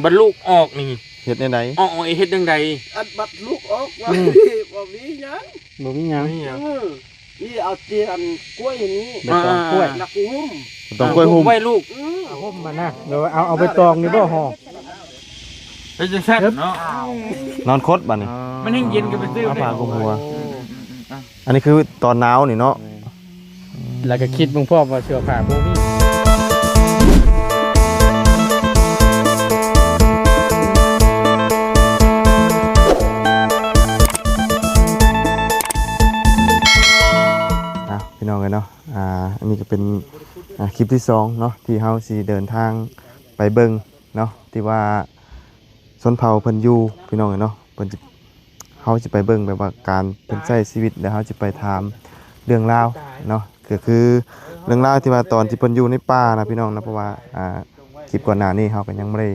ບັດລູກອອກນີ້ ເຮັດແນວໃດ? ອອກ ອອກ ເຮັດຈັ່ງໃດ? ອັນບັດລູກອອກວ່າ ອືມ ບໍ່ມີຫຍັງ ບໍ່ມີຫຍັງ ບໍ່ມີຫຍັງ ເອີ ນີ້ເອົາເຕີຍນກ້ວຍນີ້ ໃບຕອງກ້ວຍ ອ່າໆ ແລ້ວກໍຫຸ້ມ ໃບຕອງກ້ວຍຫຸ້ມ ຫຸ້ມໄວ້ລູກ ອືມ ຫຸ້ມມັນນະ ເດີ ເອົາ ເອົາໃບຕອງນີ້ບໍ່ຫໍ່? ເຮັດຈັ່ງຊັ້ນເນາະ ນອນຄົດບັດນີ້ ອໍ ມັນແຮງເຢັນກໍໄປຊື້ ເອົາຜ້າຄຸມຫົວ ອັນນີ້ຄືຕອນໜາວນີ້ເນາະ ແມ່ນ ແລ້ວກໍຄິດເບິ່ງພ້ອມວ່າເສື້ອຜ້າບໍ່ມີ ອ່ະ ພີ່ນ້ອງເອີຍເນາະ ອ່າ ອັນນີ້ກໍເປັນ ອ່າ ຄລິບທີສອງເນາະ ທີ່ເຮົາຊິເດີນທາງໄປເບິ່ງເນາະ ທີ່ວ່າ ຊົນເຜົ່າເພິ່ນຢູ່ ພີ່ນ້ອງເອີຍເນາະ ເພິ່ນຊິ ເຮົາຊິໄປເບິ່ງແບບວ່າການເພິ່ນໃຊ້ຊີວິດ ແລ້ວເຮົາຊິໄປຖາມເລື່ອງລາວເນາະ ກໍຄືເລື່ອງລາວທີ່ວ່າຕອນທີ່ເພິ່ນຢູ່ໃນປ່ານະ ພີ່ນ້ອງນະ ເພາະວ່າ ອ່າ ຄລິບກ່ອນໜ້ານີ້ເຮົາກໍຍັງບໍ່ໄດ້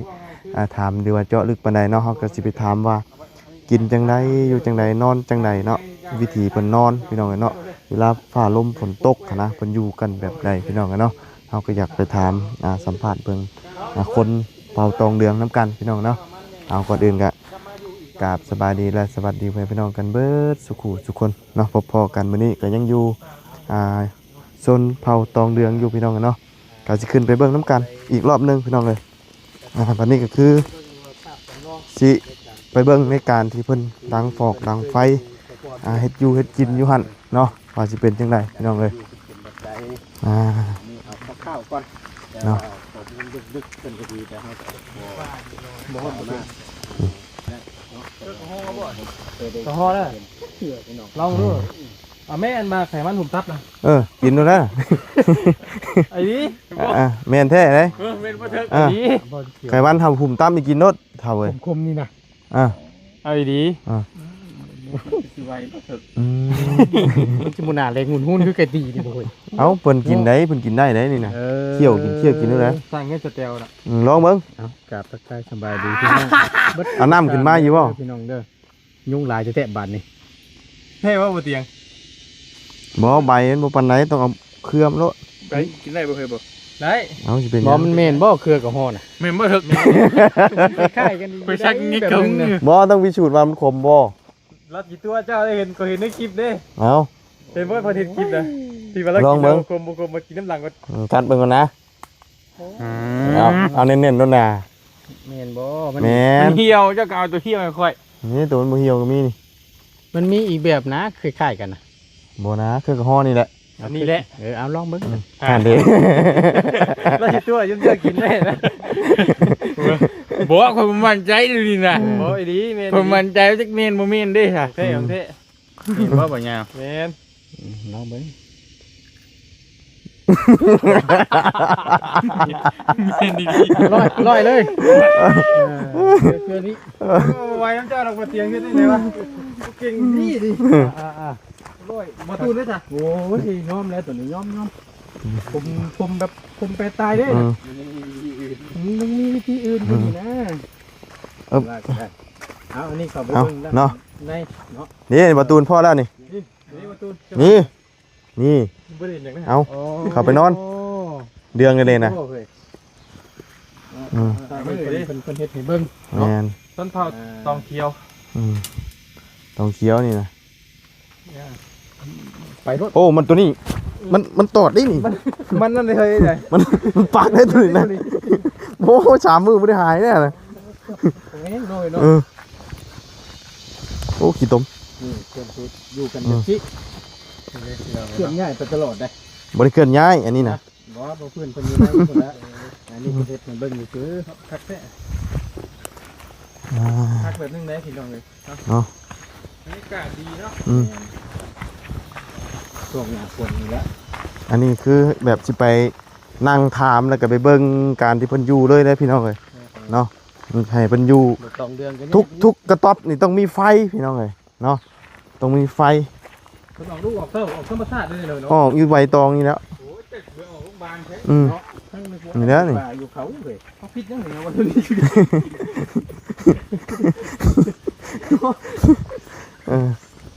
ອ່າ ຖາມ ຫຼືວ່າເຈາະເລິກປານໃດເນາະ ເຮົາກໍຊິໄປຖາມວ່າກິນຈັ່ງໃດ ຢູ່ຈັ່ງໃດ ນອນຈັ່ງໃດເນາະ ວິຖີເພິ່ນນອນ ພີ່ນ້ອງເອີຍເນາະ ເວລາຟ້າລົມຝົນຕົກຫັ້ນນະ ເພິ່ນຢູ່ກັນແບບໃດ ພີ່ນ້ອງເອີຍເນາະ. ເຮົາກໍຢາກໄປຖາມ ອ່າ ສຳພາດເບິ່ງ ອ່າ ຄົນເຜົ່າຕອງເດືອງນຳກັນ ພີ່ນ້ອງເນາະ. ເອົາ ກ່ອນອື່ນກະກາບສະບາຍດີ ແລະ ສະຫວັດດີພໍ່ແມ່ພີ່ນ້ອງກັນເບິດສູ່ຄູ່ສູ່ຄົນເນາະ. ພົບພໍ້ກັນມື້ນີ້ກໍຍັງຢູ່ ອ່າ ຊົນເຜົ່າຕອງເດືອງຢູ່ ພີ່ນ້ອງເນາະ. ກໍຊິຂຶ້ນໄປເບິ່ງນຳກັນອີກລອບໜຶ່ງ ພີ່ນ້ອງເອີຍ. ອ່າ ບັດນີ້ກໍຄືຊິໄປເບິ່ງໃນການທີ່ເພິ່ນດັງຟອກດັງໄຟ ອ່າ ເຮັດຢູ່ເຮັດກິນຢູ່ຫັ້ນເນາະ ວ່າຊິເປັນຈັ່ງໃດ ພີ່ນ້ອງເອີຍ. ອ່າ ນີ້ເອົາຄ່າວໆກ່ອນເນາະ ເອົາຂໍ້ມູນເລິກໆເພິ່ນກໍດີ ແຕ່ເຮົາກໍບໍ່ ບໍ່ຮອດ ບໍ່ຮອດ ກໍຮອດແລ້ວ ລອງດູ. ອ່າ ແມ່ນ ອັນວ່າໄຂມັນຫຸ້ມຕັບນະ ເອີ ກິນດູນະ ໄອ້ດີ ອ່າ ແມ່ນແທ້ເດ້ ເອີ ແມ່ນບໍ່ເຖິກ ອ່າ ໄຂມັນຫາຫຸ້ມຕັບນີ້ກິນໂລດເຖົ້າເອີຍ ຂົມໆນີ້ນະ ອ່າ ເອົາດີ ອ່າ ຊິໄວບໍ່ເຖິກ ອືມ ມັນຊິບໍ່ໜ້າແລງຫຸ້ນໆຄືໄກ່ຕີນີ້ບໍ່ເຮີ້ຍ. ເອົ້າ ເພິ່ນກິນໄດ້ ເພິ່ນກິນໄດ້ເດ້ນີ້ນະ ເອີ ຂ້ຽວກິນ ຂ້ຽວກິນໂລດນະ ສ້າງເງິນສະແຕວນະ ອືມ ລອງເບິ່ງ ເອົາ ກາບທັກທາຍສະບາຍດີພີ່ນ້ອງ ເບິດ ເອົານ້ຳຂຶ້ນມາຢູ່ບໍ່ ພີ່ນ້ອງເດີ. ຍຸງຫຼາຍແທ້ໆບາດນີ້ ແທ້ບໍ່ ບໍ່ຕຽງ? ບໍ່ ໃບມັນບໍ່ປານໃດ ຕ້ອງເອົາເຄືອມໂລດ. ໄປກິນໄດ້ບໍ່ ເຄີຍບໍ່? ໄດ້. ເອົາ ຊິເປັນຫຍັງ? ບໍ່ ມັນແມ່ນບໍ່ ເຄືອກະຮໍ່ນະ? ແມ່ນບໍ່ເຖິກ? ຄ້າຍໆກັນດີ ຂ້ອຍຊັກງຶກເຂົາ ແບບໜຶ່ງນະ ບໍ່ ຕ້ອງພິສູດວ່າມັນຂົມບໍ່. ລັດກີຕົວເຈົ້າໄດ້ເຫັນ ກໍເຫັນໃນຄລິບເດ້. ເອົາ ເຫັນບໍ່ ເພິ່ນເຮັດຄລິບນະ ທີ່ວ່າລາວກິນ ລອງເບິ່ງ ບໍ່ຂົມບໍ່ຂົມ ມາກິນນຳຫຼັງກ່ອນ. ອືມ ກັດເບິ່ງກ່ອນນະ. ອືມ ເອົາ ເອົາເນັ້ນໆໂລດນາ. ແມ່ນບໍ່? ມັນ ແມ່ນ ມັນຫ່ຽວ ເຈົ້າກໍເອົາຕົວຫ່ຽວໃຫ້ຂ້ອຍ. ນີ້ ຕົວມັນບໍ່ຫ່ຽວກໍມີນີ້. ມັນມີອີກແບບນະ ຄ້າຍໆກັນນະ. ບໍ່ນະ ຄືກະຮໍ່ນີ້ແຫຼະ. ອັນນີ້ແຫຼະ. ເອີ ເອົາລອງເບິ່ງ. ອືມ ຫັ້ນເດ້. ລາວຊິຕົວະຈົນເຈົ້າກິນໄດ້ນະ. ບໍ່ ຂ້ອຍບໍ່ໝັ້ນໃຈເລີຍນີ້ນະ. ບໍ່ ອີ່ຫຼີ ແມ່ນ ຂ້ອຍໝັ້ນໃຈວ່າຈັກແມ່ນບໍ່ແມ່ນເດ້. ແທ້ ຂອງແທ້. ເຫັນບໍ່ ບໍ່ຍາວ? ແມ່ນ. ອືມ ລອງເບິ່ງ. ແມ່ນດີໆ ຮ້ອຍ ຮ້ອຍເລີຍ. ເອີ ເທື່ອນີ້ ໂອ້ ໄວນຳເຈົ້າດອກ ບໍ່ຕຽງເຮັດໄດ້ໄດວະ ເກັ່ງດີດີ. ອ່າໆ ຮ້ອຍ ບໍ່ຕູນເດ້ອ. ໂອ້ຍ ຍອມແລ້ວ ຕົວນີ້ຍອມໆ. ຜົມ ຜົມແບບ ຜົມແປຕາຍເດ້. ອືມ ມັນມີວິທີອື່ນຢູ່ນີ້ນະ. ເອີ ເອົາ ອັນນີ້ເຂົ້າໄປເບິ່ງເນາະ ໃນເນາະ. ນີ້ ບໍ່ຕູນພໍແລ້ວນີ້. ນີ້ ນີ້ ບໍ່ຕູນ ນີ້ ນີ້ ບໍ່ໄດ້ເຮັດຫຍັງນະ. ເອົາ ອໍ ເຂົ້າໄປນອນ ອໍ ເດືອງກັນເດ້ນະ. ໂອ້ຍ ອືມ ເພິ່ນ ເພິ່ນ ເພິ່ນເຮັດໃຫ້ເບິ່ງເນາະ. ແມ່ນ ຊົນເຜົ່າ ອ່າ ຕອງຂຽວ. ອືມ ຕອງຂຽວນີ້ນະ. ໄປໂລດ. ໂອ້ ມັນຕົວນີ້ ມັນ ມັນຕອດເດ້ນີ້. ມັນ ມັນນັ້ນເລີຍເຮີ້ຍ ມັນ ມັນປາກໄດ້ຕົວນີ້ນະ. ໂອ້ ສາມມື້ບໍ່ໄດ້ຫາຍແນ່ນະ. ໂອ້ຍ ນ້ອຍເນາະ. ເອີ ໂອ້ ຂີ້ຕົມ. ນີ້ ເພື່ອນຢູ່ກັນ ອືມ ຈັ່ງຊີ້ ເຄື່ອນຍ້າຍໄປຕະຫຼອດເດ້. ບໍ່ໄດ້ເຄື່ອນຍ້າຍ ອັນນີ້ນະ. ບໍ່ ບໍ່ ເພື່ອນເພິ່ນຢູ່ໃນພຸ້ນລະ. ອັນນີ້ເພິ່ນເຮັດໃຫ້ເບິ່ງຊື່ໆ. ຄັກແທ້. ອ່າ ຄັກແບບໜຶ່ງເດ້ພີ່ນ້ອງເອີຍ. ເນາະ ບັນຍາກາດດີເນາະ. ອືມ ແມ່ນ ຊ່ວງໜ້າຝົນນີ້ແຫຼະ. ອັນນີ້ຄືແບບຊິໄປນັ່ງຖາມ ແລ້ວກໍໄປເບິ່ງການທີ່ເພິ່ນຢູ່ເລີຍເດ້ພີ່ນ້ອງເອີຍ. ແມ່ນ ເນາະ ໃຫ້ເພິ່ນຢູ່ ບໍ່ຕ້ອງເລື່ອງກັນ ທຸກ ທຸກກະຕ໊ອບນີ້ຕ້ອງມີໄຟພີ່ນ້ອງເອີຍ. ເນາະ ຕ້ອງມີໄຟ. ເພິ່ນອອກລູກອອກເຕົ້າ ອອກທຳມະຊາດເລີຍເນາະ. ອອກຢູ່ໃບຕອງນີ້ແຫຼະ. ໂອ້ຍ ຈັກເພິ່ນອອກໂຮງບານແທ້. ອືມ ເນາະ ນີ້ແຫຼະນີ້ ຢູ່ເຂົາເວີຍ. ເຂົາຜິດຫຍັງນີ້ເນາະ ວ່າ ເອີ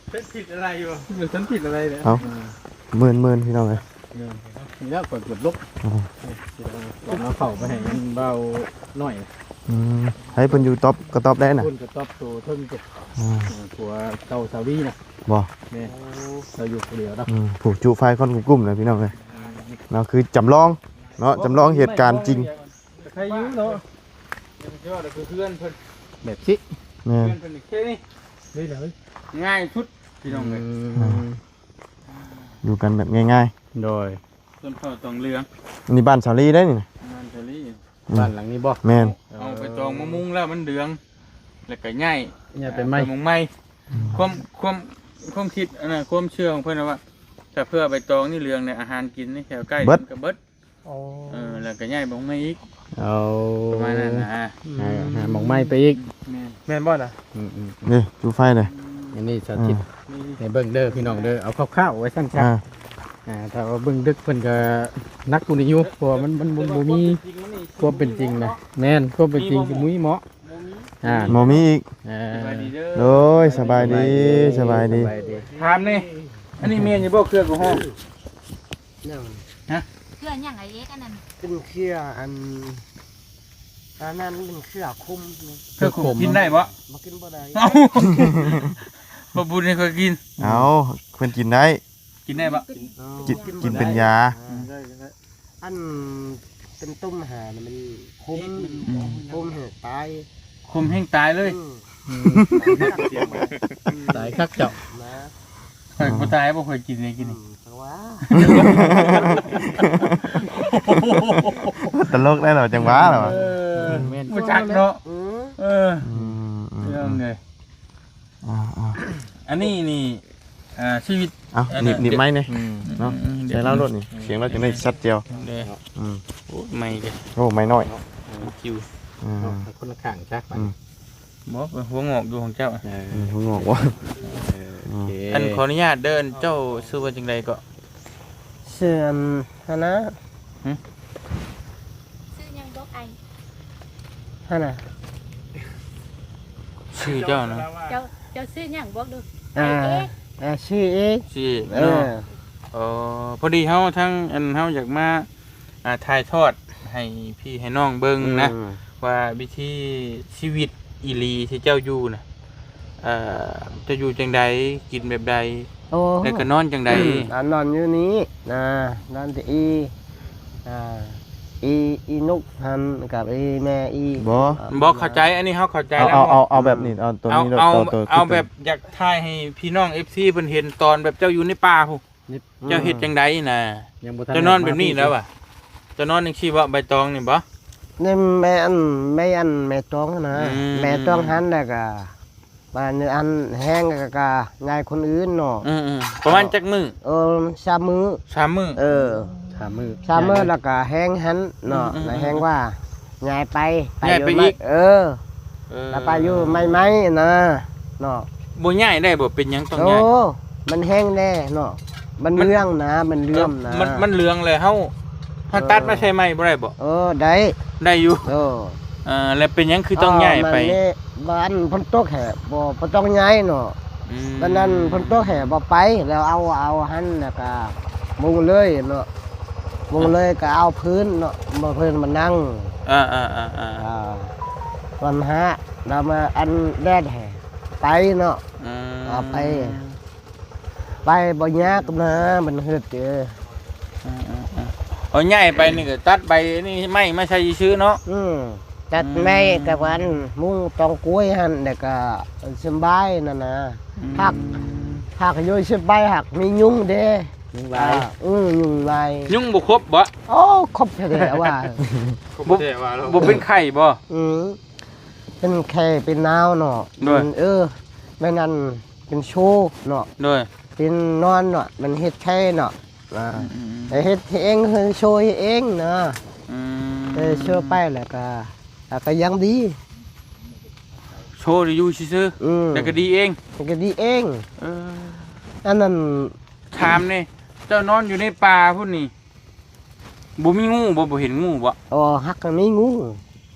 ເພິ່ນຜິດອະໄລຢູ່ ເພິ່ນຜິດອະໄລແຫຼະ. ເອົາ ເມີນໆ ພີ່ນ້ອງເອີຍ. ເອີ ນີ້ແຫຼະ ຂ້ອຍກົດລົບ. ເອົາ ເອົາເຂົ້າໄປໃຫ້ມັນເບົາໜ້ອຍ. ອືມ ໃຫ້ເພິ່ນຢູ່ຕອບກະຕອບໄດ້ນະ ເພິ່ນກະຕອບໂຕເທິງ ອືມ ເອີ ຜົວເກົ່າສາວລີນະ ບໍ່ ແມ່ນ ລາວຢູ່ຜູ້ດຽວເນາະ ອືມ ຜູ້ຈຸໄຟຄວັນກຸ້ມໆນະພີ່ນ້ອງເອີຍ ອືມ ເນາະ ຄືຈຳລອງເນາະ ຈຳລອງເຫດການຈິງ ໃຄຢູ່ເນາະ ເພິ່ນເຮືອນເພິ່ນແບບຊິ ແມ່ນ ເຮືອນເພິ່ນນີ້ ນີ້ແຫຼະ ງ່າຍສຸດພີ່ນ້ອງເອີຍ ອືມ ອ່າ ຢູ່ກັນແບບງ່າຍໆ ໂດຍ ຊົນເຜົ່າຕອງເຫຼືອງ ອັນນີ້ບ້ານສາວລີໄດ໋ນີ້ນະ ບ້ານສາວລີ ອືມ ບ້ານຫຼັງນີ້ບໍ່ ແມ່ນ ເອົາໃບຕອງມາມຸງແລ້ວມັນເຫຼືອງ ແລ້ວກະຍ້າຍ ຍ້າຍໄປໃໝ່ ໄປມຸງໃໝ່ ອືມ ຄວາມ ຄວາມ ຄວາມຄິດອັນນັ້ນ ຄວາມເຊື່ອຂອງເພິ່ນນະວ່າ ຖ້າເພື່ອໃບຕອງນີ້ເຫຼືອງນີ້ ອາຫານກິນນີ້ແຖວໃກ້ ເບິດ ມັນກະເບິດ ອໍ ເອີ ແລ້ວກະຍ້າຍໄປມຸງໃໝ່ອີກ ເອົາ ປະມານນັ້ນນະ ອືມ ຫາ ຫາໝ່ອງໃໝ່ໄປອີກ ແມ່ນ ແມ່ນບໍ່ນະ ອືມໆ ນີ້ຈຸໄຟເດ້ ອັນນີ້ສາທິດ ອ່າ ໃຫ້ເບິ່ງເດີພີ່ນ້ອງເດີ ເອົາຄ່າວໆໄວ້ຊັ້ນຊະ ອ່າ ອ່າ ຖ້າວ່າເບິ່ງເດິກເພິ່ນກະໜັກກວ່ານີ້ຢູ່ ເພາະວ່າມັນ ມັນ ມັນບໍ່ມີຄວາມເປັນຈິງນະ ແມ່ນ ຄວາມເປັນຈິງຊິມີເໝາະ ອ່າ ບໍ່ມີອີກ ເອີ ໂດຍ ສະບາຍດີ ສະບາຍດີ ສະບາຍດີ ຖາມແດ່ ອັນນີ້ແມ່ນຢູ່ບໍ່ເຄື່ອກະຮອງ ຫຍັງ ຮະ ເຄື່ອຫຍັງໄອ້ເອກອັນນັ້ນ ເປັນເຄືອອັນ ອັນນັ້ນເປັນເຄືອຂົມ ເຄືອຂົມ ກິນໄດ້ບໍ່ ບໍ່ກິນບໍ່ໄດ້ ເອົ້າ ບໍ່ບຸນໃຫ້ຂ້ອຍກິນ ເອົ້າ ເພິ່ນກິນໄດ້ ກິນໄດ້ບໍ່ ກິນ ເອີ ກິນ ກິນເປັນຢາ ເອີ ໄດ້ ໄດ້ ອັນເປັນຕົ້ມຫານະມັນຂົມ ອືມ ຂົມແຮງຕາຍ ຂົມແຮງຕາຍເລີຍ ອືມ ອືມ ຕາຍຄັກເຈົ້າ ນະ ຂ້ອຍບໍ່ຕາຍບໍ່ ຂ້ອຍກິນໄດ້ກິນນີ້ ອືມ ຈັງຫວະ ຕະຫຼົກໄດ້ລະ ຈັງຫວະລະ ເອີ ແມ່ນ ບໍ່ຈັກເນາະ ເອີ ເອີ ອືມ ເອີ ເອີ ອ່າໆ ອັນນີ້ນີ້ ອ່າ ຊີວິດ ເອົ້າ ອັນນັ້ນ ໜີບ ໜີບໄມ້ແດ່ ອືມ ເນາະ ອືມ ໃສ່ລາວໂລດນີ້ ອືມ ສຽງລາວຈັ່ງໄດ້ຊັດແຈວ ເດ້ ອືມ ໂອ້ ໄມ້ເດ້ ໂອ້ ໄມ້ນ້ອຍ ເອີ ຄິວ ອືມ ເອົາຄົນລະຂ້າງຊະ ອືມ ບໍ່ ຫົວງອກຢູ່ຂອງເຈົ້າ ເອີ ອືມ ຫົວງອກບໍ່ ເອີ ໂອເຄ ອັນ ຂໍອະນຸຍາດເດີ ເຈົ້າຊື່ວ່າຈັ່ງໃດເກາະ? ຊື່ອັນ ຫັ້ນນະ ຫຶ? ຊື່ຫຍັງບອກອ້າຍ ຫັ້ນນະ ຊື່ເຈົ້ານະ ເຈົ້າ ເຈົ້າຊື່ຫຍັງບອກດູ ອ້າຍເອກ ອ່າ ຊື່ເອກ ຊື່ເອກ ເອີ ເນາະ ເອີ ພໍດີເຮົາທາງ ອັນ ເຮົາຢາກມາ ອ່າ ຖ່າຍທອດໃຫ້ພີ່ໃຫ້ນ້ອງເບິ່ງນະ ອືມ ວ່າວິຖີຊີວິດອີ່ຫຼີທີ່ເຈົ້າຢູ່ນະ ເອີ ເຈົ້າຢູ່ຈັ່ງໃດ ກິນແບບໃດ ໂອ້ ແລ້ວກໍນອນຈັ່ງໃດ? ອືມ ອ່າ ນອນຢູ່ນີ້ນະ ນອນແຕ່ອີ່ ອ່າ ອີ່ ອີ່ນົກຫັ້ນກັບອີ່ແມ່ອີ່ ບໍ່ ບໍ່ເຂົ້າໃຈ ອັນນີ້ເຮົາເຂົ້າໃຈແລ້ວ ເອົາ ເອົາ ເອົາແບບນີ້ ເອົາໂຕນີ້ ເອົາ ເອົາແບບຢາກຖ່າຍໃຫ້ພີ່ນ້ອງເອັຟຊີເພິ່ນເຫັນຕອນແບບເຈົ້າຢູ່ໃນປ່າພຸ້ນ ເຈົ້າເຮັດຈັ່ງໃດນະ? ເຈົ້ານອນແບບນີ້ແລ້ວຫວາ? ເຈົ້ານອນຈັ່ງຊີ້ບໍ່? ໃບຕອງນີ້ບໍ່? ນີ້ແມ່ອັນ ແມ່ອັນ ແມ່ຕອງຫັ້ນນະ ອືມ ແມ່ຕອງຫັ້ນ ແລ້ວກະ ບາດນີ້ອັນແຫ້ງກະ ກະຍາຍຄົນອື່ນເນາະ ອືມໆ ປະມານຈັກມື້? ເອີ ສາມມື້ ສາມມື້ ເອີ ສາມມື້ ສາມມື້ ແລ້ວກະແຫ້ງຫັ້ນເນາະ ອືມໆໆ ແລ້ວແຫ້ງວ່າ ຍ້າຍໄປ ຍ້າຍໄປອີກ ເອີ ເອີ ແລ້ວໄປຢູ່ໃໝ່ໆນະເນາະ ບໍ່ຍ້າຍໄດ້ບໍ່? ເປັນຫຍັງຕ້ອງຍ້າຍ? ໂອ້ ມັນແຫ້ງແດ່ເນາະ ມັນເຫຼືອງນະ ມັນເຫຼືອງນະ ເອີ ມັນ ມັນເຫຼືອງແລ້ວ ເຮົາ ເຮົາຕັດມາໃສ່ໃໝ່ບໍ່ໄດ້ບໍ່? ເອີ ໄດ້ ໄດ້ຢູ່ ເອີ ເອີ ແລ້ວເປັນຫຍັງຄືຕ້ອງຍ້າຍໄປ? ເອີ ມັນນີ້ ບ້ານຝົນຕົກແຮງ ບໍ່ ບໍ່ຕ້ອງຍ້າຍເນາະ ອືມ ບັດນັ້ນຝົນຕົກແຮງບໍ່ໄປ ແລ້ວເອົາ ເອົາຫັ້ນ ແລ້ວກະມຸງເລີຍເນາະ ມຸງເລີຍກະເອົາພື້ນເນາະ ເອົາພື້ນມານັ່ງ ອ່າໆໆໆ ອ່າ ວັນຫາ ແລ້ວມາອັນແດດແຮງໄປເນາະ ອືມ ເອົາໄປ ໄປບໍ່ຍາກນະ ມັນເຮັດເດີ ອືມໆໆ ເອົາ ຍ້າຍໄປນີ້ກໍຕັດໃບນີ້ໄມ້ມາໃສ່ຊື່ໆເນາະ ອືມ ຕັດໄມ້ ອືມ ກັບອັນມຸງຕອງກ້ວຍຫັ້ນ ແລ້ວກໍສະບາຍນັ້ນນະ ອືມ ຜັກ ຜັກຢູ່ສະບາຍ ຫາກມີຍຸງເດ້ ຍຸງຫຼາຍ ອ່າ ອືມ ຍຸງຫຼາຍ ຍຸງບໍ່ຄົບບໍ່? ໂອ້ ຄົບແທ້ວ່າ ຄົບແທ້ວ່າ ບໍ່ ບໍ່ເປັນໄຂ້ບໍ່? ອືມ ເປັນໄຂ້ເປັນໜາວເນາະ ໂດຍ ເອີ ແມ່ນອັນ ເປັນໂຊເນາະ ໂດຍ ເປັນນອນເນາະ ມັນເຮັດໄຂ້ເນາະ ອ່າ ອືມໆໆ ເຮັດໃຫ້ເອງ ໂຊໃຫ້ເອງນະ ອືມ ເອີ ໂຊໄປແລ້ວກະ ແລ້ວກະຍັງດີ ໂຊໄດ້ຢູ່ຊື່ໆ ອືມ ແລ້ວກະດີເອງ ມັນກະດີເອງ ເອີ ອັນນັ້ນ ຖາມແດ່ ເຈົ້ານອນຢູ່ໃນປ່າພຸ້ນນີ້ ບໍ່ມີງູບໍ່? ບໍ່ເຫັນງູບໍ່? ອໍ ຫາກມີງູ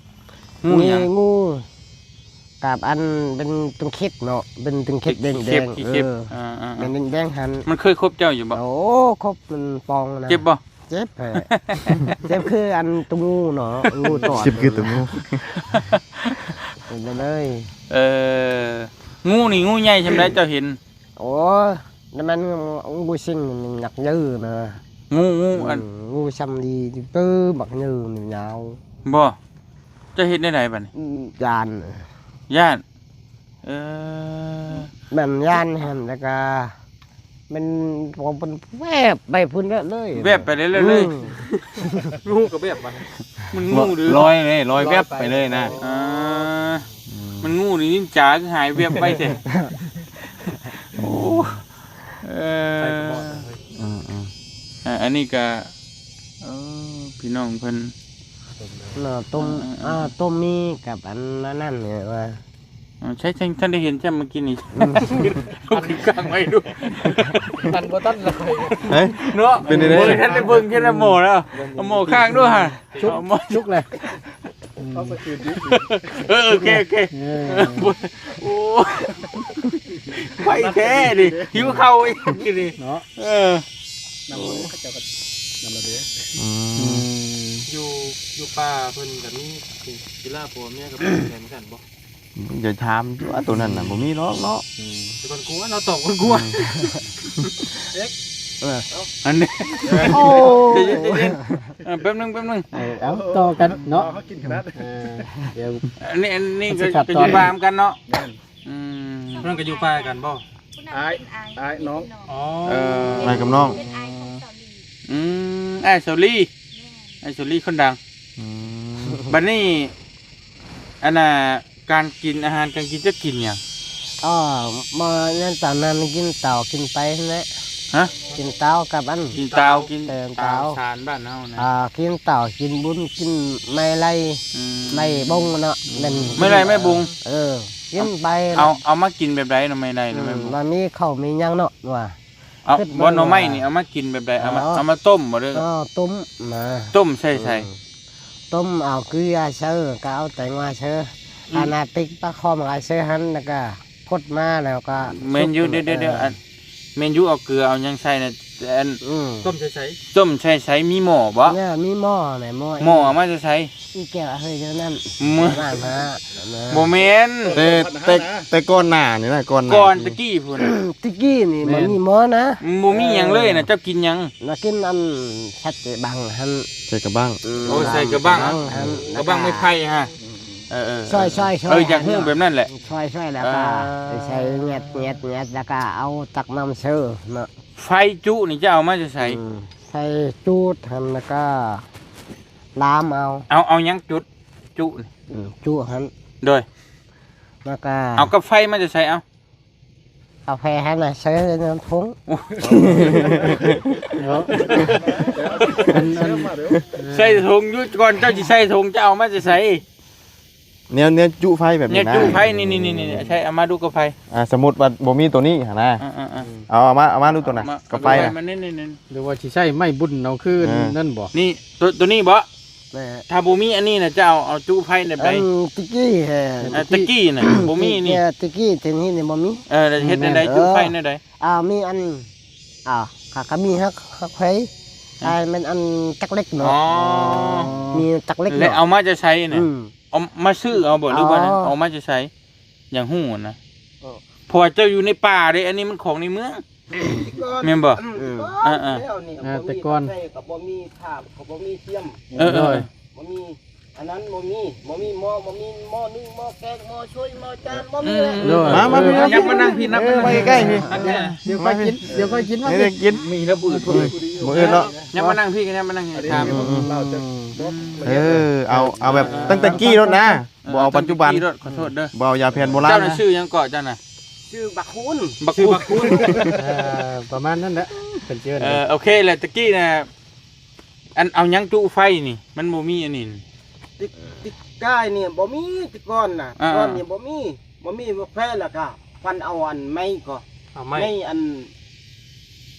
ງູຫຍັງ? ມີງູກັບອັນເປັນຕົງເຂັດເນາະ ເປັນຕົງເຂັດແດງໆ ເຂັບ ເອີ ເອີ ເປັນແດງໆຫັ້ນ ມັນເຄີຍຄົບເຈົ້າຢູ່ບໍ່? ໂອ້ ຄົບມັນປ່ອງນະ ເຈັບບໍ່? ເຈັບແທ້ ເຈັບຄືອັນຕົວງູເນາະ ງູຕອດ ເຈັບຄືຕົວງູ ເປັນໄປເລີຍ. ເອີ ງູນີ້ງູໃຫຍ່ສ່ຳໃດເຈົ້າເຫັນ? ໂອ້ຍ ນັ້ນມັນງູຊິງ ມັນຫຍັກເຢີນະ ງູ ງູອັນ ອືມ ງູຊ່ຳດີເຕີ ບັກເຢີນຍາວ. ບໍ່ ເຈົ້າເຮັດແນວໃດບັດນີ້? ອືມ ຢ້ານ ຢ້ານ ເອີ ແມ່ນຢ້ານຫັ້ນ ແລ້ວກະ ມັນ ມັນແວບໄປພຸ້ນແລ້ວເລີຍ ແວບໄປເລີຍ ອືມ ເລີຍ ງູກໍແວບໄປ ມັນງູຫຼື ລອຍເລີຍ ລອຍແວບໄປເລີຍນະ ລອຍໄປ ອ່າ ອືມ ມັນງູນີ້ນິນຈາຄືຫາຍແວບໄວແທ້ ໂອ້ ເອີ ໄປກໍບໍ່ໄດ້ເຮີ້ຍ ອືມໆ ອ່າ ອັນນີ້ກໍ ເອີ ພີ່ນ້ອງເພິ່ນ ເນາະ ຕົ້ມ ອ່າ ອ່າ ອ່າ ຕົ້ມໝີ່ກັບອັນນັ້ນນີ້ວ່າ ອໍ ໃຊ່ ໃຊ່ ທ່ານໄດ້ເຫັນຈ້ຳເມື່ອກີ້ນີ້ ອືມ ເອົາຂຶ້ນກາງໄວ້ດູ ທັນບໍ່ທັນເລີຍ ເອີ ເນາະ ເປັນໄດ໋ ບໍ່ທັນໄດ້ເບິ່ງ ແຄ່ໝໍ້ແລ້ວ ໝໍ້ຂ້າງດູຫາ ຊຸກ ຊຸກແລ້ວ ເອົາສະຄືນດິ ເອີ ໂອເຄ ໂອເຄ ເອີ ໂອ້ ໄວແທ້ນີ້ ຫິວເຂົ້າອີກນີ້ເນາະ ເອີ ນຳເຂົາເຈົ້າກໍນຳລະເດ້ ອືມ ຢູ່ ຢູ່ປ່າເພິ່ນກໍມີ ເວລາຜົວເມຍກໍເປັນແບບນັ້ນບໍ່? ຢ່າຖາມຕົວະ ໂຕນັ້ນນະ ອືມ ບໍ່ມີດອກເນາະ ອືມ ແຕ່ກ່ອນກົວ ລາວຕອບກ່ອນກົວ ອືມ ເອັກ ເອີ ອັນນີ້ ໂອ້ ໃຈເຢັນ ໃຈເຢັນ ເອີ ແປັບໜຶ່ງ ແປັບໜຶ່ງ ເອີ ເອົາ ຕໍ່ກັນເນາະ ເອົາ ເຮົາກິນຂະໜາດ ເອີ ດຽວ ອັນນີ້ ອັນນີ້ກໍ ຊິຂັດ ກໍຢູ່ ຕໍ່ ປ່ານຳກັນເນາະ ແມ່ນ ອືມ ເພິ່ນກໍຢູ່ປ່າກັນບໍ່? ອ້າຍ ອ້າຍນ້ອງ ອໍ ເອີ ອ້າຍກັບນ້ອງ ເປັນອ້າຍຂອງສາວລີ ອືມ ອ້າຍສາວລີ ແມ່ນ ອ້າຍສາວລີຄົນດັງ ອືມ ບັດນີ້ ອັນນ່າ ການກິນ ອາຫານການກິນ ເຈົ້າກິນຫຍັງ? ອໍ ມາ ນັ້ນ ຕອນນັ້ນກິນເຕົ້າ ກິນໄປຫັ້ນແຫຼະ ຮະ? ກິນເຕົ້າກັບອັນ ກິນເຕົ້າ ກິນ ເອີ ເຕົ້າ ເຕົ້າສານບ້ານເຮົານະ ອ່າ ກິນເຕົ້າ ກິນບຸນ ກິນໄມ້ໄລ່ ອືມ ໄມ້ບົງເນາະ ອືມ ແມ່ນ ໄມ້ໄລ່ໄມ້ບົງ ເອີ ກິນໄປ ເອົາ ເອົາມາກິນແບບໃດເນາະ ໄມ້ໄລ່ ອືມ ໄມ້ບົງ ວ່າມີເຂົ້າມີຫຍັງເນາະ ວ່າ ເອົາ ຄິດເບິ່ງ ບໍ່ ໜໍ່ໄມ້ນີ້ເອົາມາກິນແບບໃດ? ເອົາມາ ເອົາ ເອົາມາຕົ້ມບໍ່ ຫຼື ເອີ ຕົ້ມນະ ຕົ້ມໃສ່ໃສ? ອືມ ຕົ້ມເອົາເກືອໃສ່ ກໍເອົາແຕງວ່າໃສ່ ອືມ ອັນນັ້ນ ຕິກປາຄອມກໍໃສ່ຫັ້ນ ແລ້ວກໍພົດມາ ແລ້ວກໍ ແມ່ນຢູ່ ສຸກ ດຽວໆ ເອີ ອັນ ແມ່ນຢູ່ ເອົາເກືອເອົາຫຍັງໃສ່ນະ ອັນ ອືມ ຕົ້ມໃສ່ໃສ? ຕົ້ມໃສ່ໃສ? ມີໝໍ້ບໍ່? ເອີ ມີໝໍ້ແຫຼະ ໝໍ້ ໝໍ້ເອົາມາແຕ່ໃສ? ອີແກ້ວເຮີຍ ແນວນັ້ນ ໝໍ້ ບ້ານຫາ ບໍ່ແມ່ນ ແຕ່ ແຕ່ ແຕ່ກ່ອນໜ້ານີ້ນະ ກ່ອນໜ້າ ກ່ອນຕະກີ້ພຸ້ນ ຕະກີ້ນີ້ ແມ່ນ ບໍ່ມີໝໍ້ນະ ບໍ່ມີຫຍັງເລີຍນະ ເອີ ເຈົ້າກິນຫຍັງ? ລະກິນອັນ ໃສ່ກະບັງຫັ້ນ ໃສ່ກະບັງ ອືມ ໂອ້ ໃສ່ກະບັງ ກະບັງຫັ້ນ ກະບັງໄມ້ໄຜ່ຮະ ເອີໆ ຊ່ອຍໆໆ ເອີ ຢາກຮູ້ແບບນັ້ນແຫຼະ ຊ່ອຍໆ ແລ້ວກະ ເອີ ໃສ່ແຫງດໆໆ ແລ້ວກະເອົາຕັກນ້ຳເຊີເນາະ ໄຟຈຸນີ້ຈະເອົາມາຈາກໃສ? ອືມ ໄຟຈູດຫັ້ນ ແລ້ວກະ ດາມເອົາ ເອົາ ເອົາຫຍັງຈຸດ ຈຸນີ້ ອືມ ຈຸຫັ້ນ ໂດຍ ແລ້ວກະ ເອົາກັບໄຟມາຈາກໃສເອົາ? ກາແຟຫັ້ນນະ ໃສ່ໃນຖົງ ເນາະ ອັນ ອັນ ໃສ່ຖົງຢູ່ ກ່ອນເຈົ້າຊິໃສ່ຖົງ ເຈົ້າເອົາມາຈາກໃສ? ແນວ ແນວຈຸໄຟແບບນີ້ນະ ແນວຈຸໄຟ ນີ້ໆໆ ໃສ່ ເອົາມາດູ ກາໄຟ ອ່າ ສົມມຸດວ່າບໍ່ມີໂຕນີ້ຫັ້ນນະ ອ່າໆໆ ເອົາ ເອົາມາ ເອົາມາດູໂຕນັ້ນ ເອົາມາ ກາໄຟ ເອົາມາ ນີ້ໆໆ ຫຼືວ່າຊິໃຊ້ໄມ້ບຸນເອົາຄື ເອີ ນັ້ນບໍ່? ນີ້ ໂຕ ໂຕນີ້ບໍ່? ແມ່ນ ຖ້າບໍ່ມີອັນນີ້ນະ ເຈົ້າເອົາຈຸໄຟແບບໃດ? ອັນຕະກີ້ແຮະ ເອີ ຕະກີ້ນະ ບໍ່ມີນີ້ ຕະກີ້ ເທື່ອນີ້ບໍ່ມີ ເອີ ແລ້ວເຮັດແນວໃດ? ເອີ ຈຸໄຟແນວໃດ? ອ່າ ມີອັນ ອ່າ ກະ ກະມີຮັກ ຮັກໄຟ ຮະ? ອ່າ ແມ່ນອັນຕັກເຫຼັກເນາະ ອໍ ມີຕັກເຫຼັກ ແລ້ວເອົາມາຈາກໃສນະ? ອືມ ເອົາມາຊື້ເອົາບໍ່ ຫຼືວ່າ ອໍ ເອົາມາຈາກໃສ? ຢາກຮູ້ນະ ເອີ ເພາະວ່າເຈົ້າຢູ່ໃນປ່າເດ້ ອັນນີ້ມັນຂອງໃນເມືອງ ແມ່ນບໍ່? ອືມ ອືມ ອ່າໆ ແລ້ວນີ້ ອ່າ ແຕ່ກ່ອນ ກະບໍ່ມີຖ້ຳ ກະບໍ່ມີຊຽມ ເອີໆ ໂດຍ ບໍ່ມີອັນນັ້ນ ບໍ່ມີ ບໍ່ມີໝໍ້ ບໍ່ມີໝໍ້ໜຶ້ງ ໝໍ້ແກງ ໝໍ້ຊ່ວຍ ໝໍ້ຈານ ບໍ່ມີແຫຼະ ອືມ ໂດຍ ມາ ມາ ມາ ຍັບມານັ່ງພີ້ ນັບມານັ່ງ ເອີ ໄປໃກ້ໆ ພີ້ ອັນນີ້ ດຽວຄ່ອຍກິນ ດຽວຄ່ອຍກິນ ມາ ດຽວກິນ ມີລະບືດ ອືມ ມື້ອື່ນເນາະ ຍັບມານັ່ງພີ້ ຍັບມານັ່ງ ອັນນີ້ ຖາມ ອືມ ເອີ ເອົາ ເອົາແບບຕັ້ງແຕ່ກີ້ໂລດນະ ບໍ່ເອົາປັດຈຸບັນ ເອີ ຕັ້ງແຕ່ກີ້ໂລດ ຂໍໂທດເດີ ບໍ່ເອົາຢາແຜນໂບລານນະ ເຈົ້ານະຊື່ຫຍັງເກາະ ເຈົ້ານະ? ຊື່ບັກຄູນ ບັກຄູນ ເອີ ປະມານນັ້ນແຫຼະ ເພິ່ນຊື່ ເອີ ໂອເຄແຫຼະ ຕະກີ້ນະ ອັນ ເອົາຫຍັງຈຸໄຟນີ້ ມັນບໍ່ມີອັນນີ້ ຕິ ຕິກາຍນີ້ບໍ່ມີ ແຕ່ກ່ອນນະ ອ່າໆ ກ່ອນນີ້ບໍ່ມີ ບໍ່ມີໝາກແຟ ແລ້ວກະຟັນເອົາອັນໄມ້ກໍ ເອົາໄມ້ ໄມ້ອັນ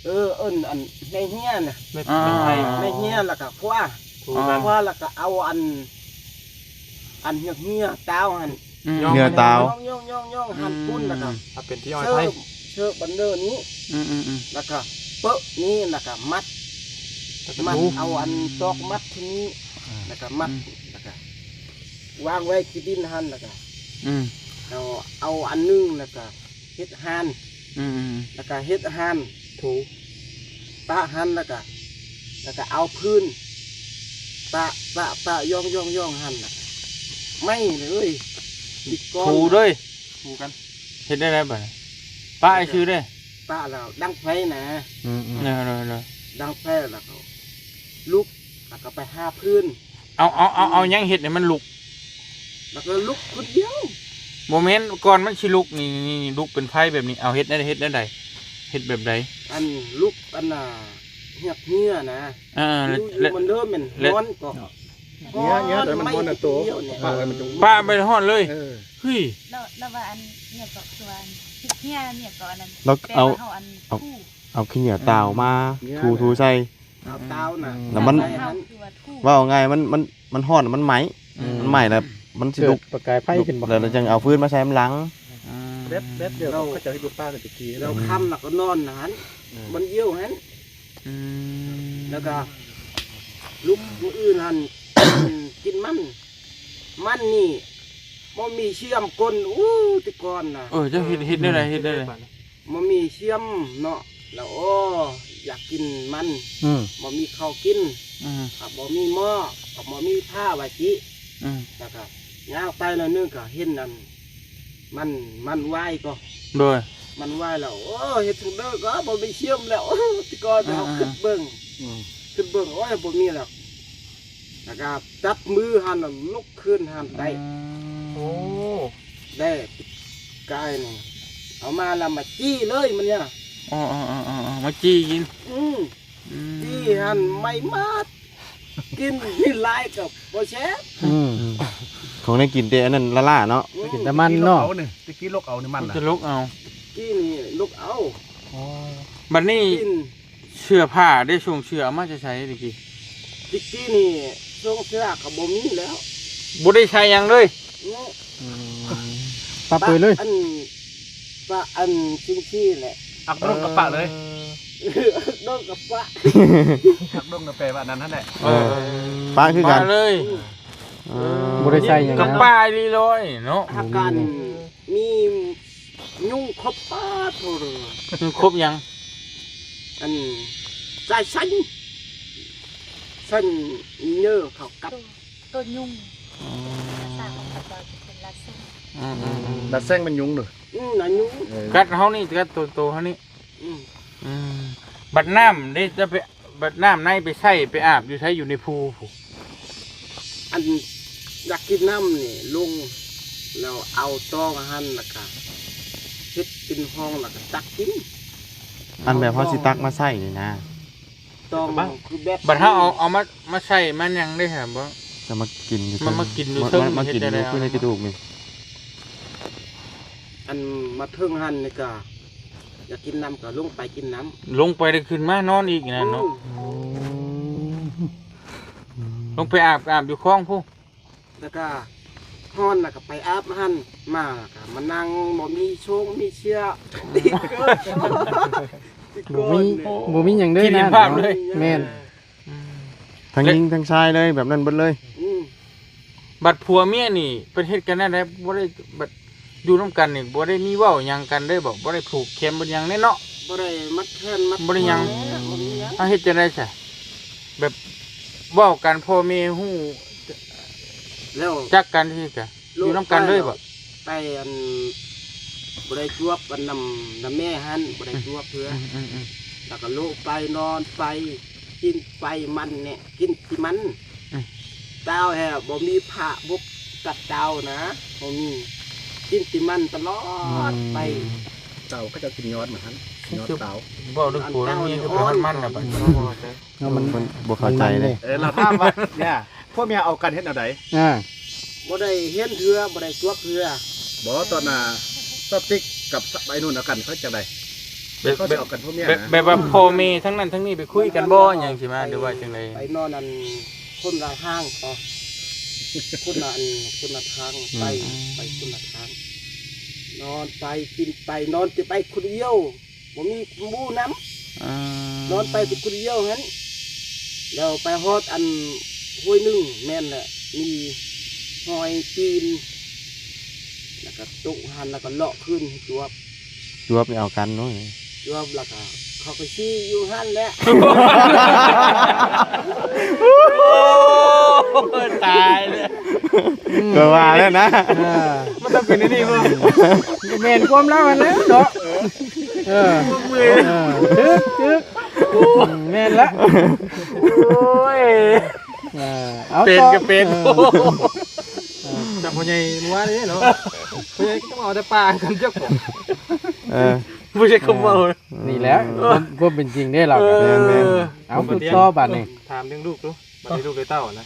ເອີ ເອີ້ນອັນໄມ້ເຮຍນະ ໄມ້ ອ່າ ໄມ້ເຮຍ ແລ້ວກະຂວ້າ ຂວ້າ ຂວ້າ ແລ້ວກະເອົາອັນ ອັນເຫືອກເຫຍື້ອຕາວຫັ້ນ ອືມ ເຫືອຕາວ ຍ້ອງໆໆ ອືມ ຫັ້ນປຸ້ນ ແລ້ວກະ ເອົາເປັນທີ່ອ້ອຍໄຜ່ ເຊີບ ເຊີບບັນເດີນີ້ ອືມໆໆ ແລ້ວກະເປິະນີ້ ແລ້ວກະມັດ ມັດ ເອົາອັນຕອກມັດທີ່ນີ້ ອືມ ແລ້ວກໍມັດ ອືມ ແລ້ວກໍວາງໄວ້ທີ່ດິນຫັ້ນ ແລ້ວກໍ ອືມ ເອົາ ເອົາອັນໜຶ່ງ ແລ້ວກໍເຮັດຮ່ານ ອືມ ແລ້ວກໍເຮັດຮ່ານ ຖູ ປະຫັ້ນ ແລ້ວກໍ ແລ້ວກໍເອົາພື້ນປະ ປະ ປະ ຢ່ອງ ຢ່ອງ ຢ່ອງຫັ້ນ ແລ້ວກໍໄໝ້ເລີຍ ຕິດກ້ອນ ຖູເລີຍ ຖູກັນ ເຮັດໄດ້ໄດ໋ບັດນີ້ ປະຊື່ເດ້ ປະແລ້ວດັງໄຟນະ ອືມໆ ເອີ ໂດຍໆ ດັງໄຟແລ້ວກໍລຸກ ແລ້ວກໍໄປຫາພື້ນ ເອົາ ເອົາ ເອົາ ເອົາຫຍັງເຮັດໃຫ້ມັນລຸກ ແລ້ວກໍລຸກຄົນດຽວ ບໍ່ແມ່ນ ກ່ອນມັນຊິລຸກນີ້ ນີ້ ນີ້ ລຸກເປັນໄຟແບບນີ້ ເອົາເຮັດແນວໃດ ເຮັດແນວໃດ ເຮັດແບບໃດ ອັນລຸກ ອັນນ່າ ຮຽກເຫື່ອນະ ເອີ ຢູ່ ຢູ່ ແລ້ວ ມັນເລີ່ມແມ່ນ ແລ້ວ ຮ້ອນກໍ ເຫື່ອ ເຫື່ອ ແຕ່ມັນຮ້ອນນະໂຕ ປະໄວ້ມັນຈະ ປະໄປຮ້ອນເລີຍ ເອີ ເຮີ້ຍ ແລ້ວ ແລ້ວວ່າອັນ ຫຍັງເກາະ ຄືວ່າອັນ ເຫື່ອ ຫຍັງເກາະ ອັນນັ້ນ ແລ້ວເອົາ ແປວ່າເຮົາອັນ ເອົາ ຖູ ເອົາຂີ້ເຫຍື້ອຕາວມາ ອືມ ຖູ ຖູໃສ່ ອືມ ເອົາຕາວນະ ແລ້ວມັນ ໃສ່ຫັ້ນ ເວົ້າງ່າຍ ມັນ ມັນ ມັນຮ້ອນ ມັນໄໝ້ ອືມ ມັນໄໝ້ແລ້ວມັນຊິລຸກ ເກີດປະກາຍໄຟຂຶ້ນບໍ່ ແລ້ວ ແລ້ວຈັ່ງເອົາຟືນມາໃສ່ນຳຫຼັງ ອືມ ແບບ ແບບດຽວ ແລ້ວ ເຂົາເຈົ້າເຮັດຢູ່ປ່າແຕ່ກີ້ ແລ້ວຄ່ຳແລ້ວກໍນອນຫັ້ນ ອືມ ບ່ອນດຽວຫັ້ນ ອືມ ແລ້ວກໍລຸກມື້ອື່ນຫັ້ນ ກິນມັນ ມັນນີ້ບໍ່ມີຊຽມກົ້ນ ໂອ້ ແຕ່ກ່ອນນະ ເອີ ເຈົ້າເຮັດ ເຮັດແນວໃດ ເຮັດແນວໃດ ບໍ່ມີຊຽມເນາະ ແລ້ວ ໂອ້ ຢາກກິນມັນ ອືມ ບໍ່ມີເຂົ້າກິນ ອືມ ກໍບໍ່ມີໝໍ້ ກໍບໍ່ມີຜ້າວ່າຊີ້ ອືມ ແລ້ວກໍຍ່າງໄປໜ້ອຍໜຶ່ງກໍເຫັນອັນ ມັນ ມັນຫວາຍກໍ ໂດຍ ມັນຫວາຍແລ້ວ ໂອ້ ເຮັດຈັ່ງໃດກໍບໍ່ມີຊຽມແລ້ວ ແຕ່ກ່ອນ ເຮົາ ອ່າໆ ຄິດເບິ່ງ ອືມ ຄິດເບິ່ງ ໂອ້ຍ ບໍ່ມີແລ້ວ ແລ້ວກໍຈັບມືຫັ້ນ ລຸກຂຶ້ນຫັ້ນໄດ້ ອືມ ໂອ້ ໄດ້ກາຍນີ້ ເອົາມາແລ້ວມາຈີ່ເລີຍມັນນີ້ ອໍໆໆໆ ມາຈີ່ກິນ ອືມ ອືມ ຈີ່ຫັ້ນໄໝ້ໝົດ ກິນນີ້ຫຼາຍກໍບໍ່ແຊບ ອືມ ຂອງໄດ້ກິນແຕ່ອັນນັ້ນລ້າໆເນາະ ອືມ ກິນແຕ່ມັນເນາະ ຕະກີ້ລົກເອົານີ້ ຕະກີ້ລົກເອົານີ້ມັນ ຕະກີ້ລົກເອົາ ຕະກີ້ນີ້ລົກເອົາ ອໍ ບັດນີ້ ກິນ ເສື້ອຜ້າໄດ້ ໂສ້ງເສື້ອເອົາມາແຕ່ໃສຕະກີ້? ຕະກີ້ນີ້ໂສ້ງເສື້ອກໍບໍ່ມີແລ້ວ ບໍ່ໄດ້ໃສ່ຫຍັງເລີຍ ເນາະ ອືມ ປະເປີຍເລີຍ ປະອັນ ປະອັນຊິງຊີແຫຼະ ອັກດົງກະປະເລີຍ ເອີ ອັກດົງກະປະ ອັກດົງກະແປວ່າອັນນັ້ນຫັ້ນແຫຼະ ເອີ ເອີ ປະຄືກັນ ປະເລີຍ ອືມ ເອີ ບໍ່ໄດ້ໃສ່ຫຍັງ ກະປະອີ່ຫຼີເນາະ ຫາກການ ມີຍຸງຄົບປາດໂທເລີຍ ຄົບຫຍັງ? ອັນ ສາຍຊັນ ຊັນເຍີເຂົ້າກັບ ໂຕ ໂຕຍຸງ ອໍ ພາສາຂອງເຂົາເຈົ້າຈະເປັນລາເຊັງ ອືມໆໆ ລາເຊັງມັນຍຸງເດີ ອືມ ລາຍຸງ ເອີ ກັດເຮົານີ້ ກັດໂຕ ໂຕເຮົານີ້ ອືມ ອືມ ບັດນ້ຳເດ້ ຈະໄປ ບັດນ້ຳໃນໄປໃຊ້ໄປອາບຢູ່ໃສ? ຢູ່ໃນພູພຸ້ນ ອັນຢາກກິນນ້ຳນີ້ລົງ ແລ້ວເອົາຕອງຫັ້ນ ແລ້ວກະເຮັດເປັນຮ່ອງ ແລ້ວກະຕັກກິນ ອັນແບບເຮົາຊິຕັກມາໃຊ້ນີ້ນະ ຕອງຄືແບບ ບັດເຮົາເອົາ ເອົາມາ ມາໃສ່ມາຫຍັງໄດ້ຫາບໍ່? ຈະມາກິນຢູ່ ມາ ເທິງ ມາກິນຢູ່ ມາກິນຢູ່ ເຮັດຈັ່ງໃດ ຄືໃນກະດູກນີ້ ອັນມາເທິງຫັ້ນນີ້ກະ ຢາກກິນນ້ຳກໍລົງໄປກິນນ້ຳ ລົງໄປແລ້ວຂຶ້ນມານອນອີກນະເນາະ ອືມ ອືມ ລົງໄປອາບ ອາບຢູ່ຄອງພຸ້ນ ແລ້ວກໍຮ້ອນ ແລ້ວກໍໄປອາບຫັ້ນ ມາກໍມານັ່ງ ບໍ່ມີໂຊງມີເຊຍ ບໍ່ມີ ບໍ່ມີຫຍັງເລີຍ ຄິດເຫັນພາບເລີຍ ແມ່ນ ອືມ ທັງຍິງທັງຊາຍເລີຍ ແບບນັ້ນເບິດເລີຍ ອືມ ບັດຜົວເມຍນີ້ເພິ່ນເຮັດກັນແນວໃດ? ບໍ່ໄດ້ ບັດຢູ່ນຳກັນນີ້ບໍ່ໄດ້ມີເວົ້າຫຍັງກັນເລີຍບໍ? ບໍ່ໄດ້ຜູກແຂນບໍ່ຫຍັງເດ້ເນາະ? ບໍ່ໄດ້ມັດແຂນມັດ ບໍ່ໄດ້ຫຍັງ ບໍ່ມີຫຍັງ ເຮົາເຮັດຈັ່ງໃດຊະ? ແບບເວົ້າກັນ ພໍ່ແມ່ຮູ້ ແລ້ວ ຈັກກັນຊີ້ກະ ຢູ່ນຳກັນເລີຍບໍ? ໄປອັນ ບໍ່ໄດ້ຈວບອັນນຳ ນຳແມ່ຫັ້ນ ບໍ່ໄດ້ຈວບເທື່ອ ອືມໆໆ ແລ້ວກໍໂລະໄປ ນອນໄປ ກິນໄປມັນແນ່ ກິນແຕ່ມັນ ອືມ ຕາວແທ້ ບໍ່ມີຜ້າບົກກັດຕາວນະ ບໍ່ມີ ກິນແຕ່ມັນຕະຫຼອດໄປ ອືມ ຕາວເຂົາເຈົ້າກິນຍອດມັນຫັ້ນ ຍອດຕາວ ເວົ້າເລື່ອງຜົວເລື່ອງເມຍຄືໄປຮອດມັນນະ ບັດນີ້ ເນາະ ມັນ ມັນບໍ່ເຂົ້າໃຈເດ້ ເອີ ລາວຖາມວ່າ ເນຍ ຜົວເມຍເອົາກັນເຮັດແນວໃດ? ອ່າ ບໍ່ໄດ້ເຫັນເທື່ອ ບໍ່ໄດ້ຈວບເທື່ອ ບໍ່ ຕອນນ່າ ຕອນຕິກກັບໄອ້ນຸ່ນເອົາກັນ ເຂົາຈັ່ງໃດ? ແບບ ເຂົາຊິເອົາກັນຜົວເມຍ ແບບ ນະ ແບບວ່າພໍ່ແມ່ທັງນັ້ນທັງນີ້ໄປຄຸຍກັນບໍ່ ຫຍັງຊີ້ມາ ຫຼືວ່າຈັ່ງໃດ? ໄປນອນອັນຄົນລະທາງ ຄົນລະອັນ ຄົນລະທາງ ອືມ ໄປ ໄປຄົນລະທາງ ນອນໄປ ກິນໄປ ນອນແຕ່ໄປຄົນດຽວ ບໍ່ມີໝູ່ນຳ ອ່າ ນອນໄປແຕ່ຄົນດຽວຫັ້ນ ແລ້ວໄປຮອດອັນຫ້ວຍໜຶ່ງ ແມ່ນແຫຼະ ມີຮອຍຕີນ ແລ້ວກໍຕົກຫັ້ນ ແລ້ວກໍເລາະຂຶ້ນຈວບ ຈວບເອົາກັນເນາະ ຈວບ ແລ້ວກໍເຂົາກໍຊີ້ຢູ່ຫັ້ນແຫຼະ. ໂອ້ຍ ຕາຍແລ້ວ ກໍວ່າແລ້ວນະ ເອີ ມັນຕ້ອງເປັນອັນນີ້ບໍ່? ແມ່ນຄວາມລາວຫັ້ນແຫຼະເນາະ ເອີ ເອີ ຖືກ ຖືກ ແມ່ນລະ ໂອ້ຍ ເອີ ເອົາ ເປັນກໍເປັນ ເອີ ຈຳພໍ່ໃຫຍ່ມື້ວານນີ້ເນາະ ພໍ່ໃຫຍ່ກໍຕ້ອງເອົາແຕ່ປາກັນຈັກ ເອີ ບໍ່ໃຊ່ຄວາມເວົ້າ ນີ້ແຫຼະ ເອີ ຄວາມ ຄວາມເປັນຈິງເດ້ລາວກໍ ເອີ ແມ່ນໆ ເອົາ ຕໍ່ບາດນີ້ ຖາມເລື່ອງລູກດູ ບັດນີ້ລູກໄດ້ເຕົ້ານະ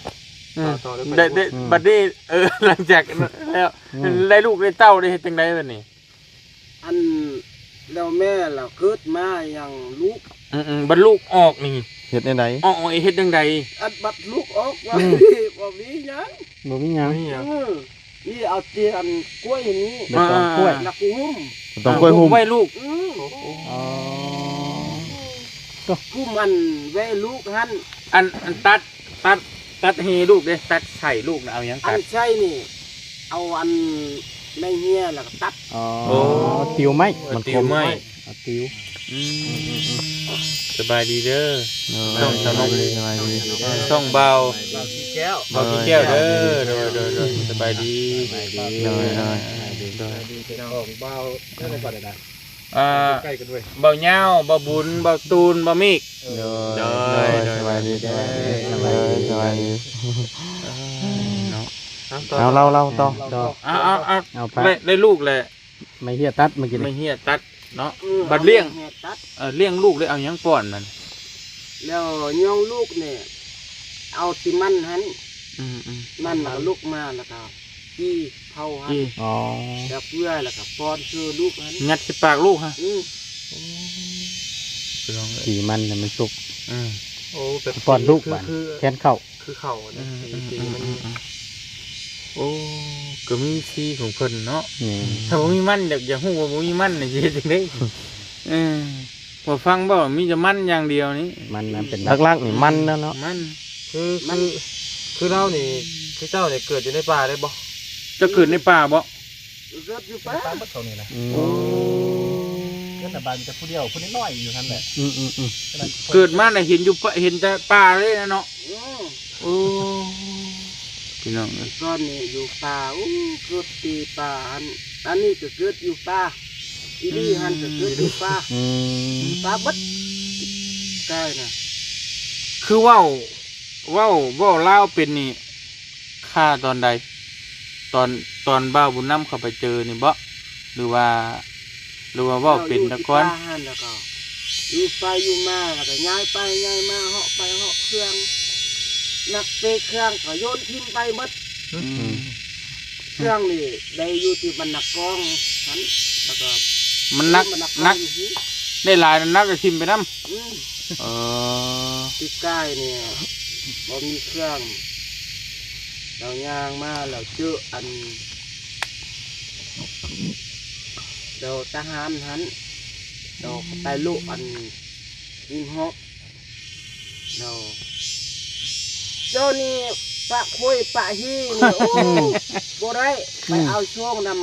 ອືມ ຕໍ່ ຕໍ່ເລື່ອງໄດ້ ໄດ້ ອືມ ບັດນີ້ ເອີ ຫຼັງຈາກນັ້ນແລ້ວ ອືມ ໄດ້ລູກໄດ້ເຕົ້າໄດ້ເຮັດຈັ່ງໃດບັດນີ້? ອັນ ແລ້ວແມ່ລະເກີດມາຍັງລູກ ອືມໆ ບັດລູກອອກນີ້ເຮັດແນວໃດ? ອອກ ອອກ ເຮັດຈັ່ງໃດ? ອັນບັດລູກອອກ ອືມ ບໍ່ມີຫຍັງ ບໍ່ມີຫຍັງ ບໍ່ມີຫຍັງ ອືມ ນີ້ເອົາແຕ່ອັນກ້ວຍນີ້ ໃບຕອງກ້ວຍ ອ່າ ແລ້ວກໍຫຸ້ມ ໃບຕອງກ້ວຍຫຸ້ມ ຫຸ້ມໄວ້ລູກ ອືມ ອໍ ຫຸ້ມອັນໄວ້ລູກຫັ້ນ ອັນ ອັນຕັດ ຕັດ ຕັດແຮ່ລູກເດ້ ຕັດໄສ້ລູກນະ ເອົາຫຍັງຕັດ? ອັນໄສ້ນີ້ ເອົາອັນໄມ້ເຫຍ ແລ້ວກໍຕັດ ອໍ ໂອ້ ຕິວໄມ້ ມັນ ຕິວໄມ້ ເອົາຕິວ ອືມ ອືມໆ ສະບາຍດີເດີ ເອີ ຊ່ອງສາວນົກ ສະບາຍດີ ເອີ ຊ່ອງບ່າວ ບ່າວຂີ້ແກ້ວ ບ່າວຂີ້ແກ້ວເດີ ໂດຍ ໂດຍ ໂດຍ ສະບາຍດີ ສະບາຍດີ ໂດຍ ໂດຍ ສະບາຍດີພີ່ນ້ອງ ບ່າວ ເອີ ອ່າ ໃກ້ກັນເວີຍ ບ່າວຍາວ ບ່າວບຸນ ບ່າວຕູນ ບ່າວມີກ ໂດຍ ໂດຍ ໂດຍ ໂດຍ ສະບາຍດີ ສະບາຍດີ ສະບາຍດີ ເອີ ເນາະ ເອົາ ເລົ່າ ເລົ່າ ຕໍ່ ຕໍ່ ເອົາ ເອົາ ເອົາ ໄດ້ ໄດ້ລູກແລ້ວ ໄມ້ເຫຍຕັດເມື່ອກີ້ນີ້ ໄມ້ເຫຍຕັດເນາະ ອືມ ບັດລ້ຽງ ເອົາໄມ້ເຫຍຕັດ ເອີ ລ້ຽງລູກໄດ້ເອົາຫຍັງປ້ອນມັນ? ແລ້ວຍ່ອງລູກນີ້ ເອົາແຕ່ມັນຫັ້ນ ອືມໆ ມັນ ມັນ ແລ້ວກໍລຸກມາ ແລ້ວກໍ ຈີ່ເຜົາຫັ້ນ ຈີ່ ອໍ ແລ້ວເປື່ອຍ ແລ້ວກໍປ້ອນໃຫ້ລູກຫັ້ນ ຍັດໃສ່ປາກລູກຫັ້ນ ອືມ ໂອ້ ພີ່ນ້ອງເອີຍ ຈີ່ມັນໃຫ້ມັນສຸກ ອືມ ໂອ້ ແບບ ປ້ອນລູກ ຄື ບາດ ຄື ແທນເຂົ້າ ຄືເຂົ້ານະ ອືມ ຕີ ຕີມັນ ອືມ ໂອ້ ກໍມີສີຂອງເພິ່ນເນາະ ແມ່ນ ຖ້າບໍ່ມີມັນ ຢາກ ຢາກຮູ້ວ່າບໍ່ມີມັນນີ້ ຊິເຮັດຈັ່ງໃດ? ເອີ ບໍ່ຟັງບໍ່ ມີແຕ່ມັນຢ່າງດຽວນີ້ ມັນນະເປັນຫຼັກໆນີ້ມັນແລ້ວເນາະ ມັນ ຄື ມັນ ຄື ຄືລາວນີ້ ຄືເຈົ້ານີ້ເກີດຢູ່ໃນປ່າເລີຍບໍ່? ເຈົ້າເກີດໃນປ່າບໍ່? ເກີດຢູ່ປ່າ ປ່າໝົດເທົ່ານີ້ນະ ອືມ ໂອ້ ເກີດໃນບ້ານມີແຕ່ຜູ້ດຽວ ຜູ້ນ້ອຍໆຢູ່ຫັ້ນແຫຼະ ອືມໆໆ ເກີດມາໄດ້ເຫັນຢູ່ປ່າ ເຫັນແຕ່ປ່າເລີຍນະເນາະ ອືມ ໂອ້ ພີ່ນ້ອງເອີຍ ກ່ອນນີ້ຢູ່ປ່າ ໂອ້ ເກີດທີ່ປ່າ ອັນ ອັນນີ້ກໍເກີດຢູ່ປ່າ ອີ່ຫຼີຫັ້ນກໍເກີດຢູ່ປ່າ ອືມ ປ່າເບິດ ກາຍນະ ຄືເວົ້າ ເວົ້າ ເວົ້າລາວເປັນນີ້ ຂ້າຕອນໃດ? ຕອນ ຕອນບ່າວບຸນນຳເຂົ້າໄປເຈີນີ້ບໍ? ຫຼືວ່າ ຫຼືວ່າເວົ້າເປັນແຕ່ກ່ອນ? ເຮົາຢູ່ທີ່ປ່າຫັ້ນ ແລ້ວກໍຢູ່ໄປຢູ່ມາ ແລ້ວກໍຍ້າຍໄປຍ້າຍມາ ເຫາະໄປເຫາະເຄື່ອງ ໜັກເປເຄື່ອງກໍໂຍນຖິ້ມໄປໝົດ ອືມ ອືມ ເຄື່ອງນີ້ໄດ້ຢູ່ທີ່ບັນນາກອງຫັ້ນ ແລ້ວກໍມັນໜັກ ເອີ ບັນນາກອງ ໜັກ ຢູ່ທີ່ ໄດ້ຫຼາຍໜັກກໍຖິ້ມໄປນຳ ອືມ ເອີ ປີກາຍນີ້ບໍ່ມີເຄື່ອງ ລາວຍ່າງມາ ລາວເຈີອັນ ລາວທະຫານຫັ້ນ ລາວໄປລຸອັນ ຍິງຮອກ ລາວ ເຈົ້ານີ້ປະໂຄຍປະຮີນີ້ ໂອ້ ບໍ່ໄດ້ ໄປເອົາຊ່ວງນຳ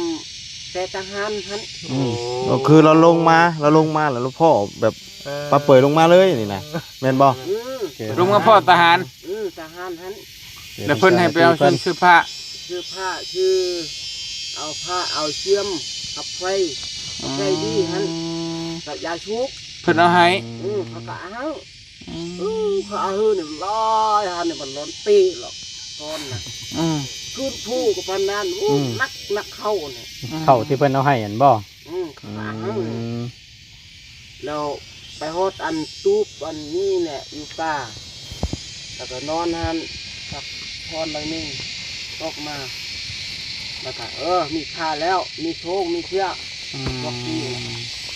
ແຕ່ທະຫານຫັ້ນ ອືມ ໂອ້ ກໍຄືລາວລົງມາ ລາວລົງມາແລ້ວລາວພໍ້ແບບ ເອີ ປະເປີຍລົງມາເລີຍນີ້ນະ ແມ່ນບໍ່? ອືມ ລົງມາພໍ້ທະຫານ ອືມ ທະຫານຫັ້ນ ແລ້ວເພິ່ນໃຫ້ໄປເອົາເຄື່ອງເສື້ອຜ້າ ເສື້ອຜ້າ ຄືເອົາຜ້າ ເອົາເຊື່ອມ ກັບໄຟ ກັບໄຟດີຫັ້ນ ກັບຢາສູບ ເພິ່ນເອົາໃຫ້ ອືມ ເຂົາກໍເອົາ ອືມ ເອີ ເຂົາເອົາໃຫ້ນີ້ຫຼາຍຫັ້ນນີ້ ມັນລ້ອນເປຫຼອກກ່ອນນະ ອືມ ຄືນຜູ້ກໍປານນັ້ນ ໂອ້ ອືມ ໜັກ ໜັກເຂົ້ານີ້ ອືມ ເຂົ້າທີ່ເພິ່ນເອົາໃຫ້ຫັ້ນບໍ່? ອືມ ເຂົາກໍເອົາໃຫ້ ອືມ ແລ້ວໄປຮອດອັນຕູບອັນນີ້ແຫຼະ ຢູ່ປ່າ ແລ້ວກໍນອນຫັ້ນ ພັກຜ່ອນໜ້ອຍໜຶ່ງ ອອກມາ ແລ້ວກໍ ເອີ ມີຂ້າແລ້ວ ມີໂຊງ ມີເຊືອກ ອືມ ພວກນີ້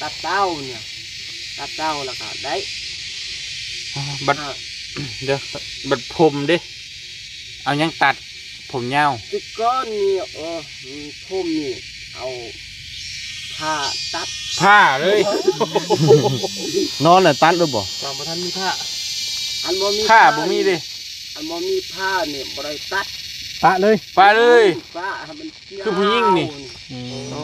ຕັດເຕົ້ານີ້ ຕັດເຕົ້າແລ້ວກໍໄດ້ ອ່າ ບັດ ອ່າ ດຽວ ບັດຜົມເດ້? ເອົາຫຍັງຕັດຜົມຍາວ? ແຕ່ກ່ອນນີ້ ເອີ ຜົມນີ້ເອົາຜ້າຕັດ ຜ້າເລີຍ ນອນແລ້ວຕັດໂລດບໍ່? ຕອນບໍ່ທັນມີຜ້າ ອັນບໍ່ມີຜ້າ ຜ້ານີ້ ບໍ່ມີເດ້ ອັນບໍ່ມີຜ້ານີ້ບໍ່ໄດ້ຕັດ ປະເລີຍ ປະເລີຍ ປະໃຫ້ມັນຍາວ ຄືຜູ້ຍິງນີ້ ອືມ ໂອ້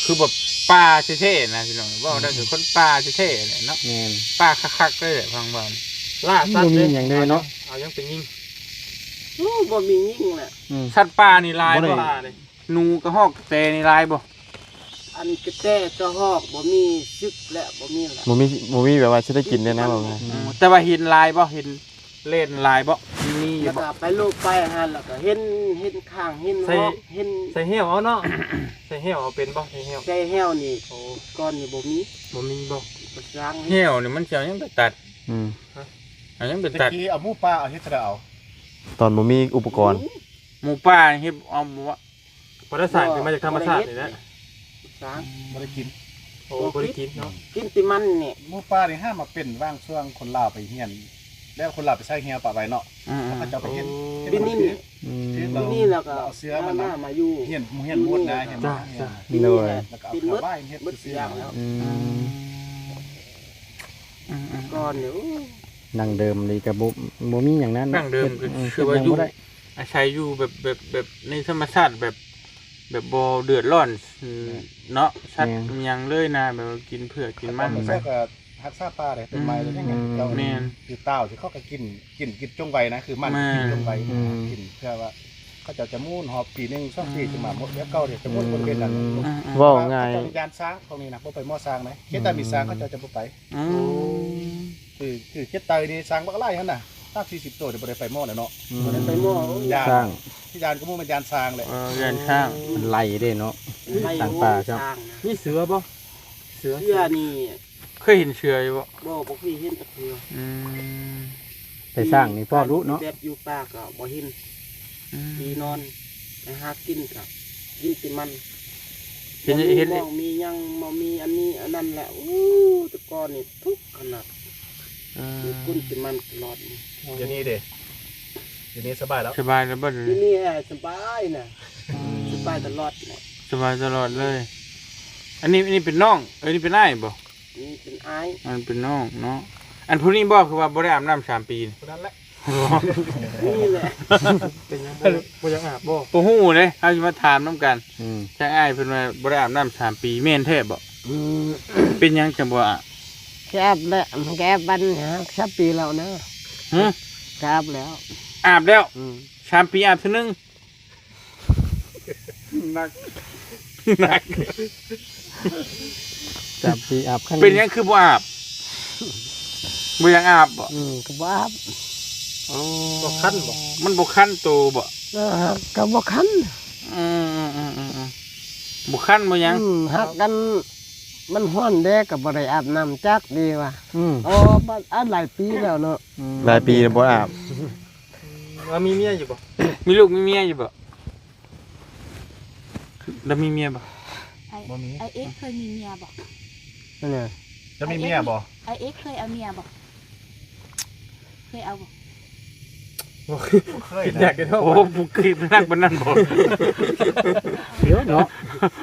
ຄືແບບປ່າແທ້ໆນະພີ່ນ້ອງ ເວົ້າໄດ້ຄືຄົນປ່າແທ້ໆແຫຼະເນາະ ແມ່ນ ປ່າຄັກໆເລີຍແຫຼະ ຟັງວ່າ ລ່າສັດ ບໍ່ມີຫຍັງເລີຍເນາະ ເອົາຫຍັງໄປຍິງ ໂອ້ ບໍ່ມີຍິງແຫຼະ ອືມ ສັດປ່ານີ້ຫຼາຍບໍ່ ບໍ່ໄດ້ ປ່ານີ້ ໜູ ກະຮອກ ກະແຕນີ້ຫຼາຍບໍ່? ອັນກະແຕກະຮອກບໍ່ມີ ຊຶກແລ້ວ ບໍ່ມີແລ້ວ ບໍ່ມີ ບໍ່ມີແບບວ່າຊິໄດ້ກິນແລ້ວນະ ກິນແຕ່ມັນ ວ່າງ່າຍ ອືມ ແຕ່ວ່າເຫັນຫຼາຍບໍ່? ເຫັນເລ່ນຫຼາຍບໍ່? ມີຢູ່ບໍ່? ແລ້ວກະໄປລູບໄປຫັ້ນ ແລ້ວກະເຫັນ ເຫັນຂ້າງ ເຫັນຮອກ ເຫັນ ໃສ່ແຫ້ວເອົາເນາະ ໃສ່ແຫ້ວເອົາເປັນບໍ່? ໃສ່ແຫ້ວ ໃສ່ແຫ້ວນີ້ ໂອ້ ກ່ອນນີ້ບໍ່ມີ ບໍ່ມີບໍ່? ບໍ່ຊ່າງ ແຫ້ວນີ້ມັນຊິເອົາຫຍັງໄປຕັດ? ອືມ ຮະ? ເອົາຫຍັງໄປຕັດ? ຕະກີ້ເອົາໝູປ່າ ເອົາເຮັດຈັ່ງໃດເອົາ? ຕອນບໍ່ມີອຸປະກອນ ໝູປ່າເຮັດເອົາບໍ່? ບໍ່ໄດ້ສ້າງ ເປັນມາຈາກທຳມະຊາດນີ້ແຫຼະ ບໍ່ໄດ້ເຮັດ ສ້າງ ບໍ່ໄດ້ກິນ ໂອ້ ບໍ່ກິນ ບໍ່ໄດ້ກິນເນາະ ກິນແຕ່ມັນນີ້ ໝູປ່ານີ້ຫາມາເປັນຫວ່າງຊ່ວງຄົນລາວໄປຮຽນ ແລ້ວຄົນລາວໄປໃຊ້ແຫ້ວປະໄວ້ເນາະ ອືມໆ ເຂົາເຈົ້າໄປຮຽນ ອືມ ເຮັດ ປີນີ້ ຖືກແລ້ວ ປີນີ້ແລ້ວກະ ເອົາເຊື້ອມັນນະ ມາຢູ່ ຮຽນ ຮຽນໝົດນະ ຮຽນ ຮຽນ ປີນີ້ແຫຼະ ແລ້ວກະເອົາເຂົ້າໄວ້ເຮັດ ເບິດ ເຮັດ ເບິດ ຊື້ ຢ່າງແລ້ວ ອືມ ອືມໆ ກ່ອນນີ້ ໂອ້ ດັ້ງເດີມນີ້ກະບໍ່ ບໍ່ມີຫຍັງນັ້ນ ດັ້ງເດີມ ເຮັດ ຄື ເອີ ເຮັດຫຍັງບໍ່ໄດ້ ອາໄສຢູ່ແບບ ແບບ ແບບໃນທຳມະຊາດ ແບບ ແບບບໍ່ເດືອດຮ້ອນ ອືມ ແມ່ນ ເນາະ ສັດ ແມ່ນ ຫຍັງເລີຍນະ ແບບວ່າກິນເຜືອກກິນມັນ ແຕ່ກ່ອນ ໄປ ກໍຮັກສາປ່າເດ້ ຕົ້ນໄມ້ ອືມ ແລ້ວຫຍັງ ອືມ ເຈົ້າ ແມ່ນ ຄືຕ່າວທີ່ເຂົາກໍກິນ ກິນ ກິນຈົງໄວ້ນະ ຄືມັນ ແມ່ນ ກິນຈົງໄວ້ ອືມ ກິນເພື່ອວ່າ ເຂົາເຈົ້າຈະໝູນຮອບປີໜຶ່ງສອງປີ ອືມ ຈຶ່ງມາໝົດ ແລ້ວເກົ່າເດ້ ຈະໝູນ ອືມ ບໍລິເວນນັ້ນ ອືມ ເວົ້າງ່າຍ ເຂົາເຈົ້າຢ້ານຊ້າງ ພວກນີ້ນະ ບໍ່ໄປໝໍ້ຊ້າງນະ ເຂດໃດມີຊ້າງ ອືມ ເຂົາເຈົ້າຈະບໍ່ໄປ ອືມ ໂອ້ ຄື ຄືເຂດໃຕ້ນີ້ຊ້າງບັກຫຼາຍຫັ້ນນະ ສາມສີ່ສິບໂຕ ບໍ່ໄດ້ໄປໝໍ້ແລ້ວເນາະ ອືມ ບໍ່ໄດ້ໄປໝໍ້ ຢ້ານ ຊ້າງ ຢ້ານກະໝູ່ແມ່ນຢ້ານຊ້າງແຫຼະ ເອີ ຢ້ານຊ້າງ ມັນໄລ່ເດ້ເນາະ ໄລ່ ຊ້າງປ່າ ໂອ້ ຊ້າງ ຊ້າງນະ ມີເສືອບໍ່? ເສືອ ເສືອນີ້ ເຄີຍເຫັນເສືອຢູ່ບໍ່? ບໍ່ ບໍ່ເຄີຍເຫັນຈັກເທື່ອ ອືມ ແຕ່ຊ້າງນີ້ພໍ້ດຸເນາະ ແບບຢູ່ປ່າກໍບໍ່ເຫັນ ອືມ ທີ່ນອນ ໄປຫາກິນກໍກິນແຕ່ມັນ ເຫັນ ບໍ່ມີ ເຫັນ ໝໍ້ມີຫຍັງ ບໍ່ມີອັນນີ້ອັນນັ້ນແຫຼະ ໂອ້ ແຕ່ກ່ອນນີ້ທຸກຂະໜາດ ເອີ ກິນແຕ່ມັນຕະຫຼອດນີ້ ດຽວນີ້ເດ້ ດຽວນີ້ສະບາຍແລ້ວ ສະບາຍແລ້ວບໍ່? ດຽວນີ້ ດຽວນີ້ ເອີ ສະບາຍນະ ອືມ ສະບາຍຕະຫຼອດນະ ສະບາຍຕະຫຼອດເລີຍ ອັນນີ້ ອັນນີ້ເປັນນ້ອງ ເອີ ນີ້ເປັນອ້າຍບໍ່? ນີ້ເປັນອ້າຍ ອັນເປັນນ້ອງເນາະ ອັນຜູ້ນີ້ບໍ່ ຄືວ່າບໍ່ໄດ້ອາບນ້ຳສາມປີນີ້? ຜູ້ນັ້ນແຫຼະ ນີ້ແຫຼະ ເປັນຫຍັງບໍ່ ບໍ່ຢາກອາບບໍ່? ບໍ່ຮູ້ເດ້ ເຮົາຊິມາຖາມນຳກັນ ອືມ ທາງອ້າຍເພິ່ນວ່າບໍ່ໄດ້ອາບນ້ຳສາມປີ ແມ່ນແທ້ບໍ່? ອືມ ເປັນຫຍັງຈັ່ງບໍ່ອາບ? ກະອາບແລ້ວ ກະອາບບັດນີ້ ສາມປີແລ້ວນະ ຮະ? ກະອາບແລ້ວ ອາບແລ້ວ ອືມ ສາມປີອາບເທື່ອໜຶ່ງ ໜັກ ໜັກ ສາມປີອາບຄັ້ງ ເປັນຫຍັງຄືບໍ່ອາບ? ບໍ່ຢາກອາບບໍ່? ອືມ ກໍບໍ່ອາບ ໂອ້ ບໍ່ຄັນບໍ່? ມັນບໍ່ຄັນໂຕບໍ່? ເອີ ກໍບໍ່ຄັນ ອືມໆໆໆ ບໍ່ຄັນບໍ່ຫຍັງ ອືມ ຫາກອັນ ມັນຮ້ອນເດ້ ກໍບໍ່ໄດ້ອາບນ້ຳຈັກດີວ່າ ອືມ ໂອ້ ບັດ ອັນຫຼາຍປີແລ້ວເນາະ ອືມ ຫຼາຍປີແລ້ວບໍ່ອາບ ອືມ ວ່າມີເມຍຢູ່ບໍ່? ມີລູກມີເມຍຢູ່ບໍ່? ລາວມີເມຍບໍ່? ໄອ້ ບໍ່ມີ ໄອ້ເອັກເຄີຍມີເມຍບໍ່? ອັນໃດ? ລາວມີເມຍບໍ່? ໄອ້ເອັກເຄີຍເອົາເມຍບໍ່? ເຄີຍເອົາບໍ່? ບໍ່ເຄີຍ ບໍ່ເຄີຍ ຄິດຍາກເນາະ ໂອ້ ບໍ່ຄິດໜັກປານນັ້ນບໍ່? ດຽວເນາະ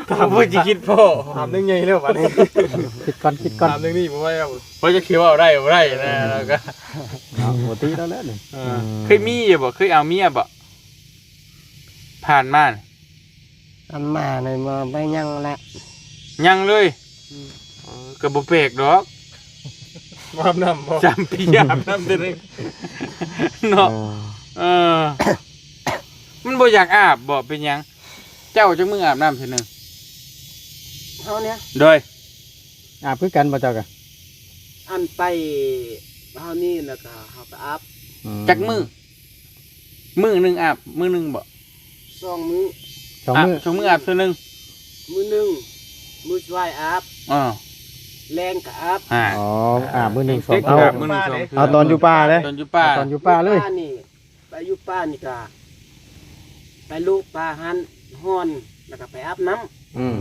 ຖາມເພິ່ນຊິຄິດພໍ້ ຖາມເລື່ອງໃຫຍ່ແລ້ວບັດນີ້ ຄິດກ່ອນ ຄິດກ່ອນ ຖາມເລື່ອງນີ້ບໍ່ໄຫວແລ້ວ ເພິ່ນຈະຄິດວ່າເອົາໄດ້ບໍ່ໄດ້ນະ ແລ້ວກໍ ເນາະ ບໍ່ຕິແລ້ວແຫຼະນີ້ ເອີ ອືມ ເຄີຍມີຢູ່ບໍ່? ເຄີຍເອົາເມຍບໍ່? ຜ່ານມານີ້ ຜ່ານມານີ້ບໍ່ໄດ້ຍັງແຫຼະ ຍັງເລີຍ ອືມ ເອີ ກໍບໍ່ແປກດອກ ບໍ່ອາບນ້ຳບໍ່? ສາມປີອາບນ້ຳເທື່ອໜຶ່ງເນາະ ເອີ ເອີ ມັນບໍ່ຢາກອາບບໍ່? ເປັນຫຍັງ? ເຈົ້າຈັກມື້ອາບນ້ຳເທື່ອໜຶ່ງ? ເຮົານີ້ ໂດຍ ອາບຄືກັນບໍ່ເຈົ້າກະ? ອັນໄປເຮົານີ້ແລ້ວກະເຮົາກະອາບ ອືມ ຈັກມື້? ມື້ໜຶ່ງອາບ ມື້ໜຶ່ງບໍ່? ສອງມື້ ສອງມື້ ອາບ ສອງມື້ອາບເທື່ອໜຶ່ງ ມື້ໜຶ່ງ ມື້ສວາຍອາບ ເອີ ແລງກະອາບ ອາ ອໍ ອາບມື້ໜຶ່ງສອງເທື່ອ ອາບມື້ໜຶ່ງສອງເທື່ອ ເອົາຕອນຢູ່ປ່າເດ້ ຕອນຢູ່ປ່າ ຕອນຢູ່ປ່າເລີຍ ຢູ່ປ່ານີ້ ໄປຢູ່ປ່ານີ້ກະ ໄປລູບປາຫັ້ນຮ້ອນ ແລ້ວກະໄປອາບນ້ຳ ອືມ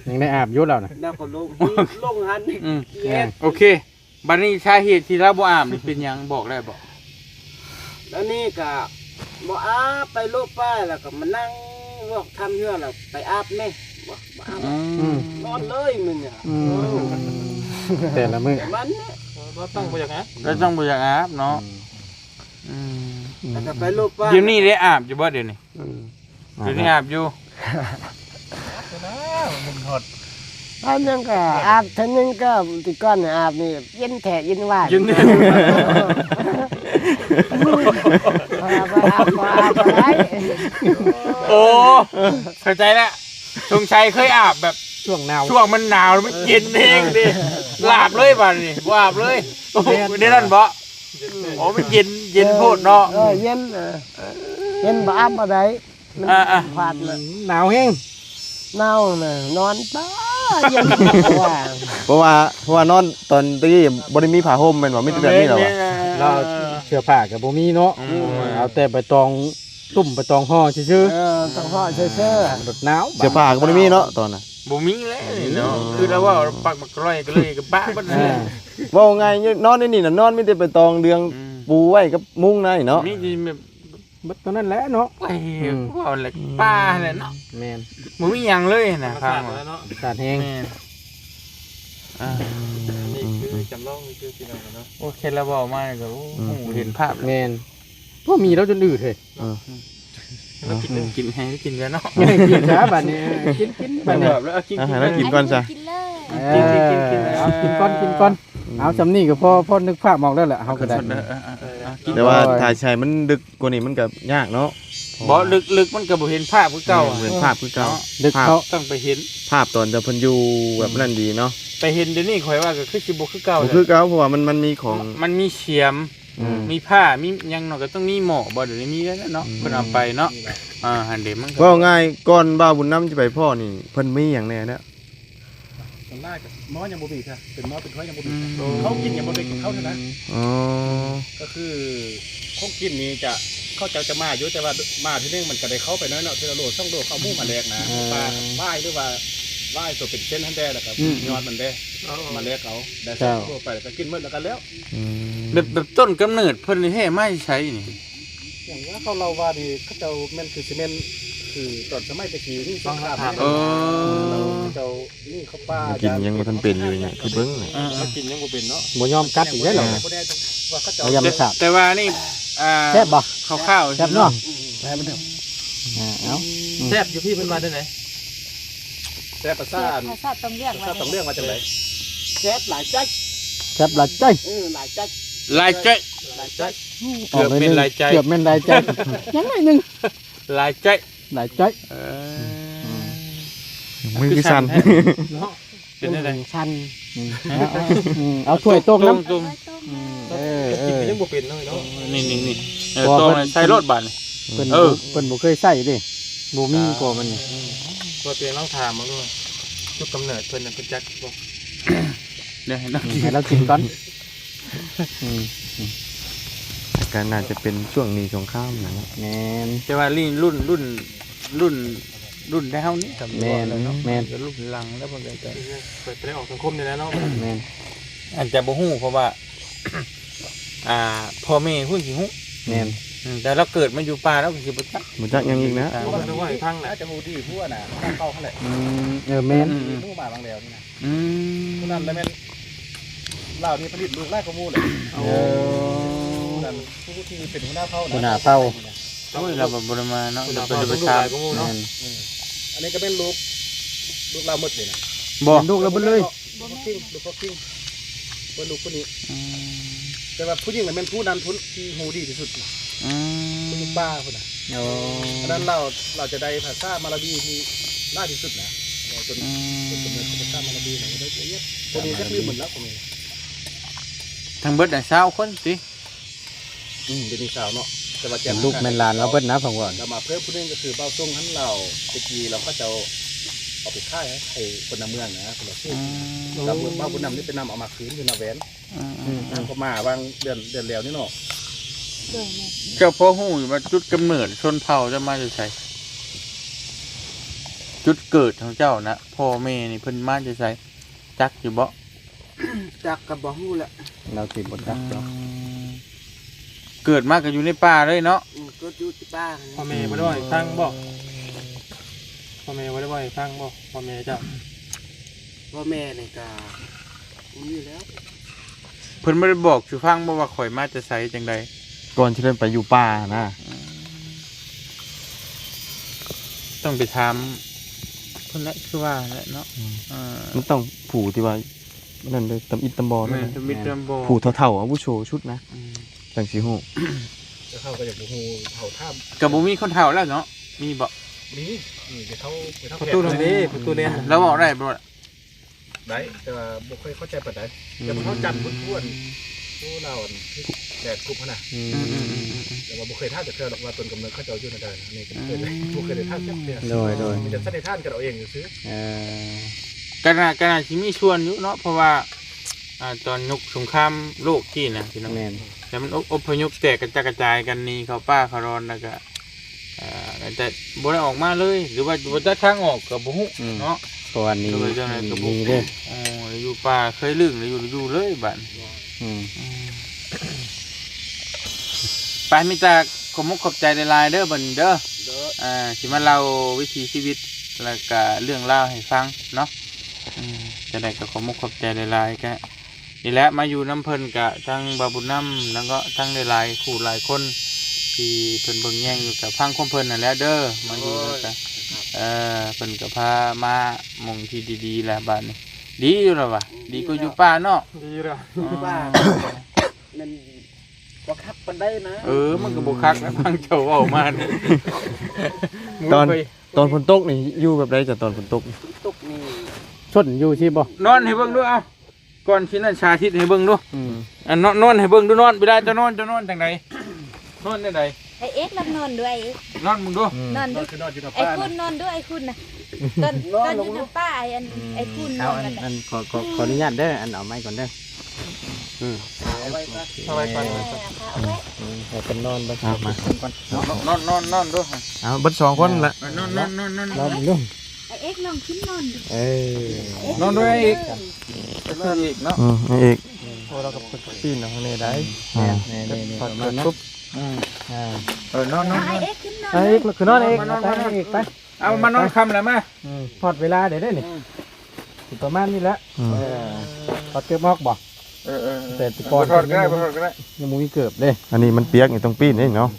ຍັງໄດ້ອາບຢູ່ລາວນະ ແລ້ວກໍລົງ ລົງຫັ້ນ ອືມ ແມ່ນ ໂອເຄ ບັດນີ້ສາເຫດທີ່ລາວບໍ່ອາບນີ້ເປັນຫຍັງ ບອກໄດ້ບໍ່? ແລ້ວນີ້ກະບໍ່ອາບ ໄປລູບປາ ແລ້ວກະມານັ່ງວອກທຳເຮືອ ແລ້ວໄປອາບແດ່ ບໍ່ ບໍ່ອາບ ອືມ ນອນເລີຍມື້ນີ້ ອືມ ແຕ່ລະມື້ ປະມານນີ້ ລາວຈັ່ງບໍ່ຢາກອາບ ລາວຈັ່ງບໍ່ຢາກອາບເນາະ. ອືມ ອືມ ແລ້ວກໍໄປລົບປາ ດຽວນີ້ໄດ້ອາບຢູ່ບໍ່ດຽວນີ້? ອືມ ດຽວນີ້ອາບຢູ່. ອາບຫຍັງກໍອາບເທື່ອໜຶ່ງ ກໍແຕ່ກ່ອນອາບນີ້ເຢັນແທ້ເຢັນວ່າ ເຢັນແທ້ ອາບ ອາບ ອາບບໍ່ໄດ້. ໂອ້ ເຂົ້າໃຈແລ້ວ. ສົງໄສເຄີຍອາບແບບຊ່ວງໜາວ ຊ່ວງມັນໜາວ ມັນເຢັນແຮງເດ້ ອາບເລີຍບາດນີ້ ບໍ່ອາບເລີຍ. ໂອ້ ແມ່ນ ແນວນັ້ນບໍ່? ໂອ້ ມັນເຢັນ ເຢັນໂພດເນາະ. ເອີ ເຢັນ ເອີ ເຢັນ ບໍ່ອາບບໍ່ໄດ້ ມັນ ອ່າໆ ພາດນະ ໜາວແຮງ ໜາວນະ ນອນຕາເຢັນ ເພາະວ່າ ເພາະວ່າ ເພາະວ່ານອນຕອນຕະກີ້ບໍ່ໄດ້ມີຜ້າຫົ່ມແມ່ນບໍ່? ມີແຕ່ແບບນີ້ແຫຼະວະ. ແມ່ນໆ ລາວເສື້ອຜ້າກໍບໍ່ມີເນາະ. ອືມ ເອົາແຕ່ໃບຕອງ ຕຸ້ມໄປຕອງຫໍ່ຊື່ໆ. ເອີ ຕອງຫໍ່ຊື່ໆ ມັນໜາວ. ເສື້ອຜ້າກໍບໍ່ໄດ້ມີເນາະຕອນນັ້ນ ບໍ່ມີແລ້ວເນາະ. ອືມ ຄືລາວເວົ້າປັກໝາກກະລອຍກໍເລີຍກະບະເບິດ. ເອີ ເວົ້າງ່າຍນອນໃນນີ້ນະ ນອນມີແຕ່ໃບຕອງເດືອງ ອືມ ປູໄວ້ກັບມຸ້ງໃນເນາະ. ມີແຕ່ແບບ ເບິດຕົວນັ້ນແຫຼະເນາະ. ໂອ້ຍ ອືມ ເວົ້າແຫຼະ ອືມ ປ່າແຫຼະເນາະ. ແມ່ນ ບໍ່ມີຫຍັງເລີຍນະ. ທຳມະຊາດເນາະ ສາດແຮງ. ແມ່ນ ອ່າ ອັນນີ້ຄື ອືມ ຈຳລອງ ຄືພີ່ນ້ອງເນາະ. ໂອ້ ແຄ່ລາວເວົ້າມາກໍ ໂອ້ ອືມ ເຫັນພາບ. ແມ່ນ ພວກມີແລ້ວຈົນອືດເຮີ້ຍ. ເອີ ກິນ ກິນໃຫ້ກິນເດີເນາະ. ກິນຊະບາດນີ້ ກິນ ກິນບາດນີ້. ເອົາ ໃຫ້ລາວກິນກ່ອນຊະ. ກິນເລີຍ ກິນ ກິນ ກິນ ກິນ ເອົາ ກິນກ່ອນ ກິນກ່ອນ. ອືມ ເອົາ ສ່ຳນີ້ກໍພໍ ພໍນຶກພາບອອກແລ້ວແຫຼະ ເຮົາກໍໄດ້. ເອີ ເອີ ເອີ ເອີ ກິນ. ແຕ່ວ່າຖ້າຊິໃຫ້ມັນເລິກກວ່ານີ້ມັນກໍຍາກເນາະ. ບໍ່ ເລິກ ເລິກມັນກໍບໍ່ເຫັນພາບຄືເກົ່າ. ແມ່ນ ບໍ່ເຫັນພາບຄືເກົ່າເນາະ. ເລິກເຂົາ ຕ້ອງໄປເຫັນພາບຕອນທີ່ເພິ່ນຢູ່ແບບນັ້ນດີເນາະ. ໄປເຫັນດຽວນີ້ຂ້ອຍວ່າກໍຄືຊິບໍ່ຄືເກົ່າ. ບໍ່ຄືເກົ່າ ເພາະວ່າມັນ ມັນມີຂອງ ມັນມີສຽມ. ອືມ ມີຜ້າ ມີຫຍັງເນາະ ກໍຕ້ອງມີໝໍ້ບໍ່? ດຽວນີ້ມີແລ້ວເນາະ. ອືມ ເພິ່ນເອົາໄປເນາະ. ອ່າ ຫັ້ນເດ້ ມັນກໍ ເວົ້າງ່າຍ ກ່ອນບ່າວບຸນນຳຊິໄປພໍ້ນີ້ ເພິ່ນມີຫຍັງແດ່ເນາະ? ສ່ວນຫຼາຍກໍໝໍ້ຍັງບໍ່ມີເທື່ອ ເປັນໝໍ້ເປັນຖ້ວຍຍັງບໍ່ມີ. ອືມ ເຂົ້າກິນຍັງບໍ່ໄດ້ກິນເຂົ້າເທື່ອນະ. ອໍ ກໍຄືຂອງກິນນີ້ຈະ ເຂົາເຈົ້າຈະມາຢູ່ ແຕ່ວ່າມາເທື່ອໜຶ່ງມັນກໍໄດ້ເຂົ້າໄປໜ້ອຍເນາະ ເທື່ອລະໂລສອງໂລ ເຂົ້າໝູມາແລກນະ. ເອີ ປາຫວາຍ ຫຼືວ່າຫວາຍຕົວເປັນເສັ້ນຫັ້ນແດ່ ແລ້ວກໍ ອືມ ຍອດມັນແດ່ ເອົາ ມາແລກເອົາ ໄດ້ສອງໂລໄປ ແລ້ວກໍກິນໝົດແລ້ວກໍແລ້ວ. ອືມ ແບບ ແບບຕົ້ນກຳເນີດເພິ່ນນີ້ແທ້ມາຈາກໃສນີ້? ຫຍັງວ່າເຂົາເລົ່າວ່ານີ້ ເຂົາເຈົ້າແມ່ນຄືຊິແມ່ນ ຄືຕອນສະໄໝແຕ່ກີ້ນີ້ ສົງຄາມ ເອີ ເຂົາເຈົ້ານີ້ເຂົາປ່າ ກິນຍັງບໍ່ທັນເປັນຢູ່ນີ້ ຄືເບິ່ງນີ້ ເອີ ເອີ ກິນຍັງບໍ່ເປັນເນາະ ບໍ່ຍອມກັດອີກເດ້ລາວ. ບໍ່ແນ່ວ່າເຂົາເຈົ້າ ແຕ່ ແຕ່ວ່ານີ້ ອ່າ ແຊບບໍ່? ຄາວໆ ແຊບເນາະ. ອ່າ ເອົາ ອືມ ແຊບຢູ່ພີ່ ເພິ່ນວ່າຈັ່ງໃດ? ແຊບພາສາ ພາສາຕອງຫຼຽງ ພາສາຕອງຫຼຽງວ່າຈັ່ງໃດ? ແຊບຫຼາຍໃຈ ແຊບຫຼາຍໃຈ ເອີ ຫຼາຍໃຈ ຫຼາຍໃຈ ຫຼາຍໃຈ. ເກືອບແມ່ນຫຼາຍໃຈ ເກືອບແມ່ນຫຼາຍໃຈ. ຍັງໜ້ອຍໜຶ່ງ ຫຼາຍໃຈ ຫຼາຍໃຈ. ເອີ ອືມ ມືຄືສັ່ນເນາະ ເປັນຈັ່ງໃດ? ສັ່ນ. ອືມ ເອົາ ເອົາ ເອົາຖ້ວຍຕົງນຳ ຕົງ ຕົງ ອືມ ເອີ ເອີ ກິນກໍຍັງບໍ່ເປັນເລີຍເນາະ. ນີ້ໆໆ ເອີ ເພາະວ່າ ຕົງໃສ່ໂລດບາດນີ້ ເພິ່ນ ເອີ ເພິ່ນບໍ່ເຄີຍໃສ່ເດ້ ບໍ່ມີ ອ່າ ກໍມັນ ອືມ ຕົວເອງລອງຖາມເບິ່ງດູ ຈຸດກຳເນີດເພິ່ນນະ ເພິ່ນຈັກບໍ່? ດຽວໃຫ້ລາວກິນ ໃຫ້ລາວກິນກ່ອນ. ອືມ ອືມ ກໍໜ້າຈະເປັນຊ່ວງໜີສົງຄາມຫັ້ນແຫຼະ. ແມ່ນ ແຕ່ວ່ານີ້ລຸ້ນ ລຸ້ນ ລຸ້ນ ລຸ້ນແຕ່ເຮົານີ້ ແມ່ນ ແມ່ນ ລຸ້ນຫຼັງແລ້ວ ເພິ່ນກໍຈະ ໄປໄດ້ອອກສັງຄົມນີ້ແຫຼະເນາະ. ແມ່ນ ອາດຈະບໍ່ຮູ້ ເພາະວ່າ ອ່າ ພໍ່ແມ່ພຸ້ນຊິຮູ້. ແມ່ນ ອືມ ແຕ່ລາວເກີດມາຢູ່ປ່າ ລາວກໍຊິບໍ່ຈັກ ບໍ່ຈັກຫຍັງອີກນະ. ເວົ້າໃຫ້ຟັງນະ ອາດຈະຮູ້ດີກວ່ານະ ເຂົາຫັ້ນແຫຼະ. ອືມ ເອີ ແມ່ນ ອືມ ຮູ້ມາບາງແລ້ວນີ້ນະ. ອືມ ຜູ້ນັ້ນລະແມ່ນ ລາວນີ້ຜະລິດລູກຫຼາຍກວ່າໝູ່ແຫຼະ. ໂອ້ ຜູ້ນັ້ນຜູ້ທີ່ເປັນຫົວໜ້າເຜົ່ານະ ຫົວໜ້າເຜົ່າ. ໂອ້ຍ ລາວບໍ່ໄດ້ມາເນາະ ເພິ່ນເອົາໄປ ເພິ່ນເອົາໄປ ລູກຫຼາຍກວ່າໝູ່ເນາະ. ແມ່ນ ອືມ ອັນນີ້ກໍແມ່ນລູກ ລູກລາວໝົດເລີຍນະ. ບໍ່ ແມ່ນລູກລາວເບິດເລີຍ. ບໍ່ ເປັນລູກພໍ່ຄິງ ເພິ່ນລູກຄົນນີ້. ອືມ ແຕ່ວ່າຜູ້ຍິງລະແມ່ນຜູ້ນັ້ນພຸ້ນທີ່ຮູ້ດີທີ່ສຸດ. ອືມ ຜູ້ຢູ່ປ່າພຸ້ນນະ. ໂອ້ ອັນນັ້ນລາວ ລາວຈະໄດ້ພາສາມາລາວີທີ່ຫຼາຍທີ່ສຸດນະ ເວົ້າຈົນ ອືມ ຈົນກຳເນີດຂອງພາສາມາລາວີນະ ລາວໄດ້ລະອຽດ. ຄົນນີ້ຈັກລືມໝົດແລ້ວຄົນນີ້ນະ. ທັງເບິດນະຊາວຄົນຕິ? ອືມ ເປັນຊາວເນາະ ແຕ່ວ່າແຈກ ເປັນລູກແມ່ນຫຼານລາວເບິດນະ ເພິ່ນວ່າ. ແລ້ວມາເພີ່ມຜູ້ໜຶ່ງກໍຄືບ່າວຊົງຫັ້ນ ລາວແຕ່ກີ້ລາວເຂົາເຈົ້າເອົາໄປຂາຍໃຫ້ຄົນໃນເມືອງນະ ຄົນລາວຊື້. ອືມ ແລ້ວບ່າວບຸນນຳນີ້ໄປນຳເອົາມາຄືນຢູ່ນາແວນ. ອືມ ອືມ ອືມ ກໍມາຫວ່າງເດືອນ ເດືອນແລ້ວນີ້ເນາະ. ໂດຍ ແມ່ນ. ເຈົ້າພໍຮູ້ຢູ່ວ່າຈຸດກຳເນີດຊົນເຜົ່າເຈົ້າມາຈາກໃສ? ຈຸດເກີດຂອງເຈົ້ານະ ພໍ່ແມ່ນີ້ເພິ່ນມາຈາກໃສ ຈັກຢູ່ບໍ່? ຈັກກໍບໍ່ຮູ້ແຫຼະ ລາວຊິບໍ່ຈັກດອກ. ອືມ ເກີດມາກໍຢູ່ໃນປ່າເລີຍເນາະ. ອືມ ເກີດຢູ່ທີ່ປ່າ. ພໍ່ແມ່ບໍ່ໄດ້ເວົ້າໃຫ້ຟັງບໍ່? ພໍ່ແມ່ບໍ່ໄດ້ເວົ້າໃຫ້ຟັງບໍ່ ພໍ່ແມ່ເຈົ້າ? ພໍ່ແມ່ນີ້ກໍບໍ່ມີແລ້ວ. ເພິ່ນບໍ່ໄດ້ບອກສູ່ຟັງບໍ່ວ່າຂ້ອຍມາແຕ່ໃສຈັ່ງໃດ? ກ່ອນຊິເດີນໄປຢູ່ປ່ານະ ອືມ ຕ້ອງໄປຖາມເພິ່ນແຫຼະ ຄືວ່າແຫຼະເນາະ ອືມ ເອີ ມັນຕ້ອງຜູ້ທີ່ວ່າ ອັນນັ້ນເດ້ ຕຳອິດຕຳບໍ່ ແມ່ນ ນັ້ນນະ ຕຳອິດຕຳບໍ່ ຜູ້ເຖົ້າໆອາວຸໂສສຸດນະ ອືມ ຈັ່ງຊິຮູ້ ແຕ່ເຂົາກໍຢາກຮູ້ເຖົ້າຖາມ ກໍບໍ່ມີຄົນເຖົ້າແລ້ວເນາະ ມີບໍ່? ມີ ມີແຕ່ເຖົ້າ ແຕ່ເຖົ້າ ພໍ່ຕູ້ ແກ່ ນຳເດ້ ພໍ່ຕູ້ ແລ່ນ ລາວເວົ້າໄດ້ບໍ່? ໄດ້ ແຕ່ວ່າບໍ່ຄ່ອຍເຂົ້າໃຈປານໃດ ອືມ ແຕ່ພວກເຮົາຈຳເບິ່ງຜູ້ອັນ ຜູ້ລາວອັນ ແດດກຸບຫັ້ນນະ ອືມ ອືມໆໆໆ ແຕ່ວ່າບໍ່ເຄີຍຖາມຈັກເທື່ອດອກວ່າຕົ້ນກຳເນີດເຂົາເຈົ້າຢູ່ແນວໃດນະ ອັນນີ້ກໍບໍ່ເຄີຍໄດ້ ອືມ ບໍ່ເຄີຍໄດ້ຖາມຈັກເທື່ອ ໂດຍໆ ມີແຕ່ສັນນິຖານກັນເອົາເອງຊື່ໆ ເອີ ກໍໜ້າ ກໍໜ້າຊິມີສ່ວນຢູ່ເນາະ ເພາະວ່າ ອ່າ ຕອນຍຸກສົງຄາມໂລກທີ່ນະ ພີ່ນ້ອງ ແມ່ນ ແລ້ວມັນອົບ ອົບພະຍົບແຕກກະຈັດກະຈາຍກັນ ໜີເຂົ້າປ່າເຂົ້າດອນ ແລ້ວກະ ເອີ ແຕ່ບໍ່ໄດ້ອອກມາເລີຍ ຫຼືວ່າບໍ່ຈັກທາງອອກກໍບໍ່ຮູ້ ອືມ ເນາະ ເພາະວ່າໜີ ໂດຍ ເຈົ້ານາຍກໍບໍ່ ໜີເດ້ ໂອ້ ຢູ່ປ່າເຄີຍລຶ້ງ ຢູ່ ຢູ່ເລີຍບາດ ອືມ ອືມ ໄປ ມີແຕ່ຂອບມຸກຂອບໃຈຫຼາຍໆເດີ ບັດນີ້ເດີ ໂດຍ ອ່າ ຊິມາເລົ່າວິຖີຊີວິດ ແລ້ວກະເລື່ອງລາວໃຫ້ຟັງເນາະ ອືມ ຈັ່ງໃດກໍຂອບມຸກຂອບໃຈຫຼາຍໆ ກະ ນີ້ແຫຼະ ມາຢູ່ນຳເພິ່ນກະທັງບ່າວບຸນນຳ ແລ້ວກໍທັງຫຼາຍໆຄູ່ຫຼາຍຄົນ ທີ່ເພິ່ນເບິ່ງແຍງຢູ່ ກະຟັງຄວາມເພິ່ນຫັ້ນແຫຼະເດີ ມາຢູ່ ໂອ້ຍ ແລ້ວກະ ເອີ ເພິ່ນກະພາມາໝ່ອງທີ່ດີໆແຫຼະບາດນີ້ ດີຢູ່ແລ້ວວະ ດີກວ່າຢູ່ປ່າເນາະ ດີລະ ຢູ່ປ່າ ມັນບໍ່ຄັກປານໃດນະ ເອີ ມັນກໍບໍ່ຄັກນະ ຟັງເຈົ້າເວົ້າມານີ້ ຕອນ ຕອນຝົນຕົກນີ້ຢູ່ແບບໃດ? ຕອນຝົນຕົກ ຝົນຕົກນີ້ ຊົນຢູ່ຊີ້ບໍ່? ນອນໃຫ້ເບິ່ງດູ ເອົາ ກ່ອນຊິນັ້ນສາທິດໃຫ້ເບິ່ງດູ ອືມ ອັນ ນອນ ນອນໃຫ້ເບິ່ງດູ ນອນ ເວລາເຈົ້ານອນ ເຈົ້ານອນຈັ່ງໃດ? ນອນແນວໃດ? ໄອ້ເອກລອງນອນດູ ໄອ້ເອກ ນອນເບິ່ງດູ ອືມ ນອນດູ ນອນຄືນອນຢູ່ນຳ ໄອ້ ປ່າ ຄຸນ ນະ ນອນດູ ໄອ້ຄຸນນະ ນອນ ຕອນ ນອນລົງ ຕອນຢູ່ນຳປ່າ ໄອ້ອັນ ອືມ ໄອ້ຄຸນ ເອົາ ນອນ ອັນ ນະ ອັນ ຂໍ ຂໍ ຂໍອະນຸຍາດເດີ ອັນ ເອົາໄມ້ກ່ອນເດີ ອືມ ເອົາໄວ້ກ່ອນ ເອົາໄວ້ກ່ອນ ເອີ ເອົາໄວ້ ອືມ ໃຫ້ເພິ່ນນອນເບິ່ງ ເອົາມາ ນອນ ນອນ ນອນດູ ເອົາເບິດສອງຄົນລະ ເອີ ນອນ ນອນ ນອນ ນອນ ລອງເບິ່ງດູ ໄອ້ເອກລອງຂຶ້ນນອນດູ ເອີ ນອນດູໄອ້ເອກ ເອີ ເອີ ເນາະ ອືມ ໄອ້ເອກ ໂອ້ ລາວກໍປີນເອົາທາງນີ້ໄດ້ ອ່າ ແມ່ນໆໆ ຖອດເກີບປຸບ ອືມ ອ່າ ເອີ ນອນ ນອນ ນອນ ໄອ້ເອກຂຶ້ນນອນ ໄອ້ເອກຂຶ້ນນອນ ເອກ ມານອນ ມານອນ ມານອນ ໄປ ໄປ ເອົາ ມານອນຄ່ຳແລ້ວມາ ອືມ ຮອດເວລາແລ້ວເດ້ນີ້ ອືມ ຊິປະມານນີ້ແຫຼະ ອືມ ເອີ ຖອດເກີບອອກບໍ່? ເອີໆໆ ແຕ່ກ່ອນ ບໍ່ຖອດກໍໄດ້ ບໍ່ຖອດກໍໄດ້ ຍັງບໍ່ມີເກີບເດ້ ອັນນີ້ມັນປຽກນີ້ ຕ້ອງປີນເດ້ເນາະ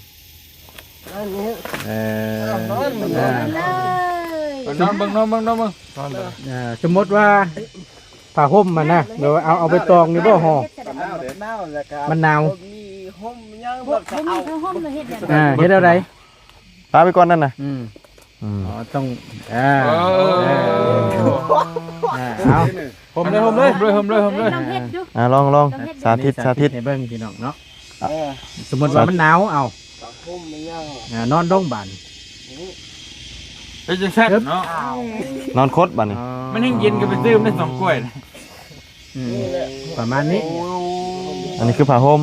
ເອີ ເອົານອນ ເອີ ນອນເບິ່ງ ນອນເບິ່ງ ນອນເບິ່ງ ນອນເບິ່ງ ເອີ ສົມມຸດວ່າຜ້າຫົ່ມຫັ້ນນະ ແບບວ່າເອົາ ເອົາໃບຕອງນີ້ບໍ່ຫໍ່ ມັນໜາວ ມັນໜາວ ບໍ່ມີຫົ່ມຫຍັງ ບໍ່ ບໍ່ມີຜ້າຫົ່ມແລ້ວເຮັດແນວໃດ? ອ່າ ເຮັດແນວໃດ? ປະໄວ້ກ່ອນນັ້ນນະ ອືມ ອືມ ອໍ ຕ້ອງ ເອີ ເອີ ເອີ ເອົາ ຫົ່ມເລີຍ ຫົ່ມເລີຍ ຫົ່ມເລີຍ ຫົ່ມເລີຍ ເອີ ລອງເຮັດດູ ອ່າ ລອງ ລອງ ລອງເຮັດ ສາທິດ ສາທິດໃຫ້ເບິ່ງພີ່ນ້ອງເນາະ ເອີ ສົມມຸດວ່າມັນໜາວ ເອົາ ຜ້າຫົ່ມຫຍັງ ອ່າ ນອນລົງບາດ ເຮັດຈັ່ງຊັ້ນເນາະ ນອນຄົດບາດນີ້ ອໍ ມັນແຮງເຢັນກໍໄປຊື້ມາໄດ້ສອງກ້ວຍ ອືມ ປະມານນີ້ ໂອ້ ອັນນີ້ຄືຜ້າຫົ່ມ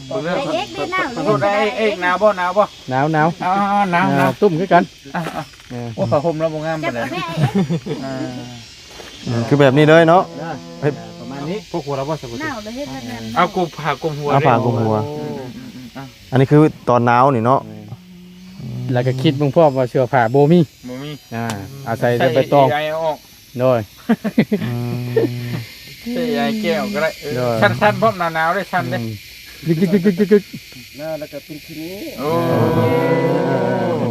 ເບິ່ງເດີ ໄອ້ເອກເດ້ ໜາວເດ້ ໂທດ ໄອ້ເອກ ໜາວບໍ່? ໜາວບໍ່? ໜາວ ໜາວ ອ່າ ໜາວ ອ່າ ໜາວ ຕຸ້ມຄືກັນ ອ່າ ອ່າ ເອີ ໂອ້ ຜ້າຫົ່ມລາວບໍ່ງາມປານໃດ ເອີ ອືມ ຄືແບບນີ້ເລີຍເນາະ ເອີ ເຮັດ ປະມານນີ້ ພວກຫົວລາວບໍ່? ໜາວເລີຍເຮັດແບບນັ້ນ ເອົາກຸມຜ້າກຸມຫົວ ເອົາຜ້າກຸມຫົວ ໂອ້ ອືມໆໆ ອ່າ ອັນນີ້ຄືຕອນໜາວນີ້ເນາະ ອືມ ແລ້ວກໍຄິດເບິ່ງພ້ອມວ່າເສື້ອຜ້າບໍ່ມີ ບໍ່ມີ ອ່າ ອາໄສແຕ່ໃບຕອງ ໃສ່ເອໄອເອົາອອກ ໂດຍ ອືມ ໃສ່ເອໄອແກ້ວກໍໄດ້ ເອີ ໂດຍ ສັ່ນໆ ພ້ອມ ໜາວໆ ເດ້ ສັ່ນເດ້ ອືມ ກຶກໆໆໆໆ ໜາວແລ້ວກໍເປັນຂີ້ໜູ ໂອ້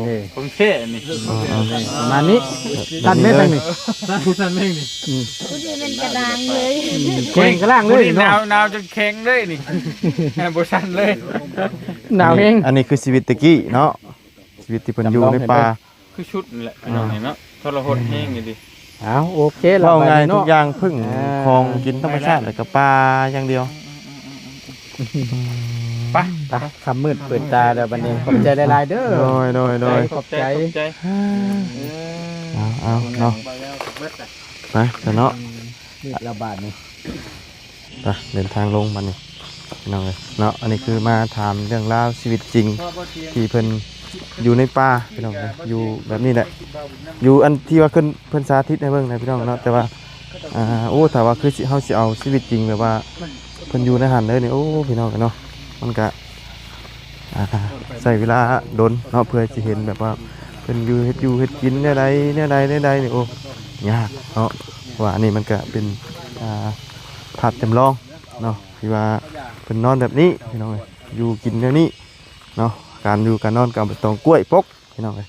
ເອີ ນີ້ ຂອງແທ້ນີ້ ອ່າ ປະມານນີ້ ສັ່ນແມ່ນທາງນີ້ ສັ່ນ ສັ່ນແມ່ນນີ້ ອືມ ຜູ້ນີ້ແມ່ນກະດ້າງເລີຍ ອືມ ແຂງກະດ້າງເລີຍ ຜູ້ນີ້ ເນາະ ໜາວ ໜາວຈົນແຂງເລີຍນີ້ ບໍ່ສັ່ນເລີຍ ໜາວແຮງ ອັນນີ້ຄືຊີວິດແຕ່ກີ້ເນາະ ຊີວິດທີ່ເພິ່ນຢູ່ໃນປ່າ ຄືຊຸດນີ້ແຫຼະ ພີ່ນ້ອງເນາະ ອ່າ ທໍລະຫົດແຮງອີ່ຫຼີ ເອົາ ໂອເຄລະ ເວົ້າງ່າຍ ບາດນີ້ເນາະ ທຸກຢ່າງເພິ່ງ ອ່າ ຂອງກິນທຳມະຊາດ ແລ້ວກໍປ່າຢ່າງດຽວ ອືມ ໄປ ໄປ ຄ່ຳມືດເປີດຕາແລ້ວບັດນີ້ ຂອບໃຈຫຼາຍໆເດີ ໂດຍ ໂດຍ ໂດຍ ຂອບໃຈ ຂອບໃຈ ຂອບໃຈ ເອີ ເອົາ ເອົາເນາະ ໄປຊະເນາະ ມືດລະບາດນີ້ ໄປ ເດີນທາງລົງບັດນີ້ ພີ່ນ້ອງເອີຍເນາະ ອັນນີ້ຄືມາຖາມເລື່ອງລາວຊີວິດຈິງ ທີ່ເພິ່ນຢູ່ໃນປ່າ ພີ່ນ້ອງເອີຍ ຢູ່ແບບນີ້ແຫຼະ ຢູ່ອັນທີ່ວ່າເພິ່ນ ເພິ່ນສາທິດໃຫ້ເບິ່ງນະ ພີ່ນ້ອງເນາະ ແຕ່ວ່າ ອ່າ ໂອ້ ຖ້າວ່າຄືຊິ ເຮົາຊິເອົາຊີວິດຈິງແບບວ່າເພິ່ນຢູ່ໃນຫັ້ນເລີຍນີ້ ໂອ້ ພີ່ນ້ອງເອີຍເນາະ ມັນກະ ອ່າ ໃຊ້ເວລາດົນເນາະ ເພື່ອຊິເຫັນແບບວ່າເພິ່ນຢູ່ ເຮັດຢູ່ເຮັດກິນແນວໃດ ແນວໃດ ແນວໃດນີ້ ໂອ້ ຍາກເນາະ ເພາະວ່າອັນນີ້ມັນກະເປັນ ອ່າ ພາບຈຳລອງ ເນາະ ທີ່ວ່າເພິ່ນນອນແບບນີ້ພີ່ນ້ອງເອີຍ ຢູ່ກິນແນວນີ້ເນາະ ການຢູ່ການນອນກໍເອົາໃບຕອງກ້ວຍປົກພີ່ນ້ອງເອີຍ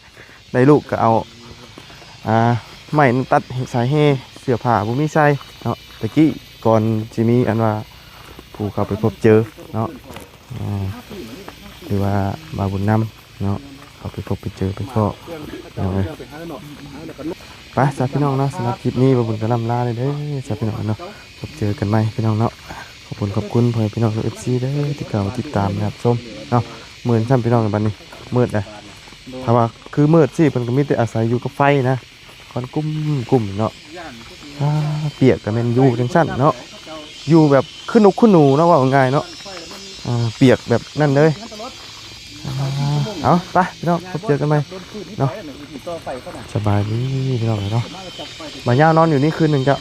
ໄດ້ລູກກໍເອົາ ອ່າ ໄມ້ນັ້ນຕັດໃສ່ແຮ່ ເສື້ອຜ້າບໍ່ມີໃສ່ເນາະ ແຕ່ກີ້ກ່ອນຊິມີອັນວ່າຜູ້ເຂົາໄປພົບເຈີເນາະ ອ່າ ຫຼືວ່າບ່າວບຸນນຳເນາະ ເຂົາໄປພົບໄປເຈີໄປພໍ້ພີ່ນ້ອງເອີຍ. ໄປຊະພີ່ນ້ອງເນາະ ສຳລັບຄລິບນີ້ບ່າວບຸນກໍລ່ຳລາເລີຍເດີຊະພີ່ນ້ອງເນາະ ພົບເຈີກັນໃໝ່ພີ່ນ້ອງເນາະ ຂອບຄຸນຂອບຄຸນພໍ່ແມ່ພີ່ນ້ອງເອັຟຊີເດີ ທີ່ເຂົ້າມາຕິດຕາມຮັບຊົມເນາະ ມືດຊ້ຳພີ່ນ້ອງ ບັດນີ້ມືດແລ້ວ ຖ້າວ່າຄືມືດຊີ້ ເພິ່ນກໍມີແຕ່ອາໄສຢູ່ກັບໄຟນະ ຄວັນກຸ້ມໆເນາະ ອ່າ ປຽກກໍແມ່ນຢູ່ຈັ່ງຊັ້ນເນາະ ຢູ່ແບບຄືນົກຄືໜູເນາະ ເວົ້າງ່າຍໆເນາະ ອ່າ ປຽກແບບນັ້ນເລີຍ ອ່າ ເອົາ ໄປພີ່ນ້ອງ ພົບເຈີກັນໃໝ່ເນາະ ສະບາຍດີພີ່ນ້ອງເນາະ ບ່າວຍາວນອນຢູ່ນີ້ຄືນໜຶ່ງເຈົ້າ.